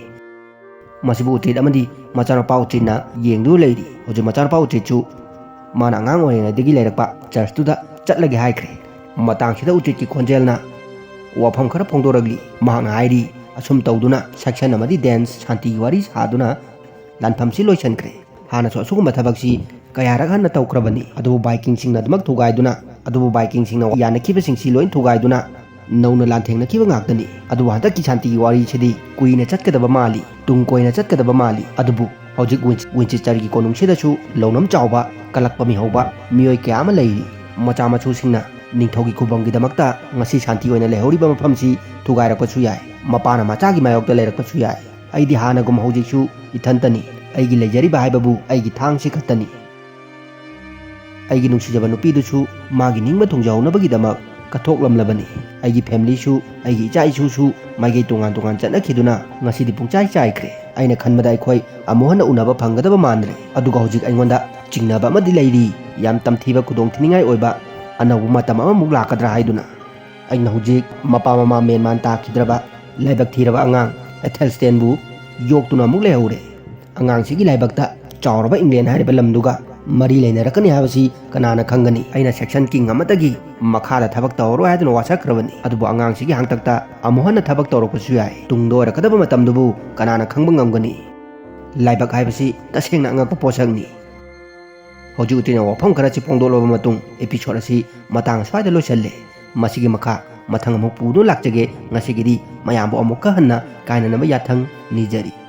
ꯃꯁꯤꯕꯨ ꯎꯇ꯭ꯔꯤꯠ ꯑꯃꯗꯤ ꯃꯆꯥꯅꯨꯄꯥ ꯎꯇ꯭ꯔꯤꯠꯅ ꯌꯦꯡꯗꯨꯅ ꯂꯩꯔꯤ꯫ ꯍꯧꯖꯤꯛ ꯃꯆꯥꯅꯨꯄꯥ ꯎꯇ꯭ꯔꯤꯠꯁꯨ ꯃꯥꯅ ꯑꯉꯥꯡ ꯑꯣꯏꯔꯤꯉꯩꯗꯒꯤ ꯂꯩꯔꯛꯄ ꯆꯔꯆꯇꯨꯗ ꯆꯠꯂꯒꯦ ꯍꯥꯏꯈ꯭ꯔꯦ꯫ ꯃꯇꯥꯡꯁꯤꯗ ꯎꯇ꯭ꯔꯤꯠꯀꯤ ꯈꯣꯟꯖꯦꯜꯅ, ꯋꯥꯐꯝ ꯈꯔ ꯐꯣꯡꯗꯣꯔꯛꯂꯤ꯫ ꯃꯍꯥꯛꯅ ꯍꯥꯏꯔꯤ, ꯑꯁꯨꯝ ꯇꯧꯗꯨꯅ section ꯑꯃꯗꯤ dance ꯁꯥꯟꯇꯤꯒꯤ ꯋꯥꯔꯤ ꯁꯥꯗꯨꯅ ꯂꯥꯟꯐꯝꯁꯤ ꯂꯣꯏꯁꯤꯟꯈ꯭ꯔꯦ꯫ ꯍꯥꯟꯅꯁꯨ ꯑꯁꯤꯒꯨꯝꯕ ꯊꯕꯛꯁꯤ ꯀꯌꯥꯔꯛ ꯍꯟꯅ ꯇꯧꯈ꯭ꯔꯕꯅꯤ꯫ ꯑꯗꯨꯕꯨ ꯚꯥꯏꯀꯤꯡꯁꯤꯡꯅ ꯑꯗꯨꯃꯛ ꯊꯨꯒꯥꯏꯗꯨꯅ, ꯑꯗꯨꯕꯨ ꯚꯥꯏꯀꯤꯡꯁꯤꯡꯅ ꯌꯥꯅꯈꯤꯕꯁꯤꯡꯁꯤ ꯂꯣꯏ ꯊꯨꯒꯥꯏꯗꯨꯅ ꯅꯧꯅ ꯂꯥꯟꯊꯦꯡꯅꯈꯤꯕ ꯉꯥꯛꯇꯅꯤ꯫ ꯑꯗꯨꯕꯨ ꯍꯟꯗꯛꯀꯤ ꯁꯥꯟꯇꯤꯒꯤ ꯋꯥꯔꯤꯁꯤꯗꯤ ꯀꯨꯏꯅ ꯆꯠꯀꯗꯕ ꯃꯥꯜꯂꯤ, ꯇꯨꯡ ꯀꯣꯏꯅ ꯆꯠꯀꯗꯕ ꯃꯥꯜꯂꯤ꯫ ꯑꯗꯨꯕꯨ ꯍꯧꯖꯤꯛ ꯋꯤꯟ-, ꯋꯤꯟꯆꯦꯁꯇꯔꯒꯤ ꯀꯣꯅꯨꯡꯁꯤꯗꯁꯨ ꯂꯧꯅꯝ ꯆꯥꯎꯕ, ꯀꯂꯛꯄ ꯃꯤꯍꯧꯕ ꯃꯤꯑꯣꯏ ꯀꯌꯥ ꯑꯃ ꯂꯩꯔꯤ꯫ ꯃꯆꯥ ꯃꯁꯨꯁꯤꯡꯅ ꯅꯤꯡꯊꯧꯒꯤ ꯈꯨꯕꯝꯒꯤꯗꯃꯛꯇ ꯉꯁꯤ ꯁꯥꯟꯇꯤ ꯑꯣꯏꯅ ꯂꯩꯍꯧꯔꯤꯕ ꯃꯐꯝꯁꯤ ꯊꯨꯒꯥꯏꯔꯛꯄꯁꯨ ꯌꯥꯏ꯫ ꯃꯄꯥꯅ ꯃꯆꯥꯒꯤ ꯃꯥꯌꯣꯛꯇ ꯂꯩꯔꯛꯄꯁꯨ ꯌꯥꯏ꯫ ꯑꯩꯗꯤ ꯍꯥꯟꯅꯒꯨꯝ ꯍꯧꯖꯤꯛꯁꯨ ꯏꯊꯟꯇꯅꯤ꯫ ꯑꯩꯒꯤ ꯂꯩꯖꯔꯤꯕ ꯍꯥꯏꯕꯕꯨ ꯑꯩꯒꯤ ꯊꯥꯡꯁꯤ ꯈꯛꯇꯅꯤ꯫ ꯑꯩꯒꯤ ꯅꯨꯡꯁꯤꯖꯕ ꯅꯨꯄꯤꯗꯨꯁꯨ ꯃꯥꯒꯤ ꯅꯤꯡꯕ ꯊꯨꯡꯖꯍꯧꯅꯕꯒꯤꯗꯃꯛ ꯀꯠꯊꯣꯛꯂꯝꯂꯕꯅꯤ꯫ ꯑꯩꯒꯤ familyꯁꯨ, ꯑꯩꯒꯤ ꯏꯆꯥ ꯏꯁꯨꯁꯨ ꯃꯥꯏꯀꯩ ꯇꯣꯉꯥꯟ ꯇꯣꯉꯥꯟ ꯆꯠꯅꯈꯤꯗꯨꯅ ꯉꯁꯤꯗꯤ ꯄꯨꯡꯆꯥꯏ ꯆꯥꯏꯈ꯭ꯔꯦ꯫ ꯑꯩꯅ ꯈꯟꯕꯗ ꯑꯩꯈꯣꯏ ꯑꯃꯨꯛ ꯍꯟꯅ ꯎꯅꯕ ꯐꯪꯒꯗꯕ ꯃꯥꯟꯗ꯭ꯔꯦ꯫ ꯑꯗꯨꯒ ꯍꯧꯖꯤꯛ ꯑꯩꯉꯣꯟꯗ ꯆꯤꯡꯅꯕ ꯑꯃꯗꯤ ꯂꯩꯔꯤ, ꯌꯥꯝ ꯇꯝꯊꯤꯕ ꯈꯨꯗꯣꯡꯊꯤꯅꯤꯡꯉꯥꯏ ꯑꯣꯏꯕ ꯑꯅꯧꯕ ꯃꯇꯝ ꯑꯃꯃꯨꯛ ꯂꯥꯛꯀꯗ꯭ꯔꯥ ꯍꯥꯏꯗꯨꯅ꯫ ꯑꯩꯅ ꯍꯧꯖꯤꯛ ꯃꯄꯥ ꯃꯃꯥ ꯃꯦꯟ ꯃꯥꯟ ꯇꯥꯈꯤꯗ꯭ꯔꯕ ꯂꯥꯏꯕꯛ ꯊꯤꯔꯕ ꯑꯉꯥꯡ ꯑꯦꯊꯦꯜꯁꯇꯦꯟꯕꯨ ꯌꯣꯛꯇꯨꯅ ꯑꯃꯨꯛ ꯂꯩꯍꯧꯔꯦ꯫ ꯑꯉꯥꯡꯁꯤꯒꯤ ꯂꯥꯏꯕꯛꯇ ꯆꯥꯎꯔꯕ ꯏꯪꯂꯦꯟ ꯍꯥꯏꯔꯤꯕ ꯂꯝꯗꯨꯒ ꯃꯔꯤ ꯂꯩꯅꯔꯛꯀꯅꯤ ꯍꯥꯏꯕꯁꯤ ꯀꯅꯥꯅ ꯈꯪꯒꯅꯤ? ꯑꯩꯅ section king ꯑꯃꯠꯇꯒꯤ ꯃꯈꯥꯗ ꯊꯕꯛ ꯇꯧꯔꯔꯣꯏ ꯍꯥꯏꯗꯨꯅ ꯋꯥꯁꯛꯈ꯭ꯔꯕꯅꯤ꯫ ꯑꯗꯨꯕꯨ ꯑꯉꯥꯡꯁꯤꯒꯤ ꯍꯥꯛꯇꯛꯇ ꯑꯃꯨꯛ ꯍꯟꯅ ꯊꯕꯛ ꯇꯧꯔꯛꯄꯁꯨ ꯌꯥꯏ꯫ ꯇꯨꯡꯗ ꯑꯣꯏꯔꯛꯀꯗꯕ ꯃꯇꯝꯗꯨꯕꯨ ꯀꯅꯥꯅ ꯈꯪꯕ ꯉꯝꯒꯅꯤ? ꯂꯥꯏꯕꯛ ꯍꯥꯏꯕꯁꯤ ꯇꯁꯦꯡꯅ ꯑꯉꯛꯄ ꯄꯣꯠꯁꯛꯅꯤ꯫ ꯍꯧꯖꯤꯛ ꯎꯇꯤꯅ ꯋꯥꯐꯝ ꯈꯔꯁꯤ ꯐꯣꯡꯗꯣꯛꯂꯕ ꯃꯇꯨꯡ episode ꯑꯁꯤ ꯃꯇꯥꯡ ꯑꯁ꯭ꯋꯥꯏꯗ ꯂꯣꯏꯁꯤꯜꯂꯦ꯫ ꯃꯁꯤꯒꯤ ꯃꯈꯥ ꯃꯊꯪ ꯑꯃꯨꯛ ꯄꯨꯗꯨꯅ ꯂꯥꯛꯆꯒꯦ꯫ ꯉꯁꯤꯒꯤꯗꯤ ꯃꯌꯥꯝꯕꯨ ꯑꯃꯨꯛꯀ ꯍꯟꯅ ꯀꯥꯏꯅꯅꯕ ꯌꯥꯊꯪ ꯅꯤꯖꯔꯤ꯫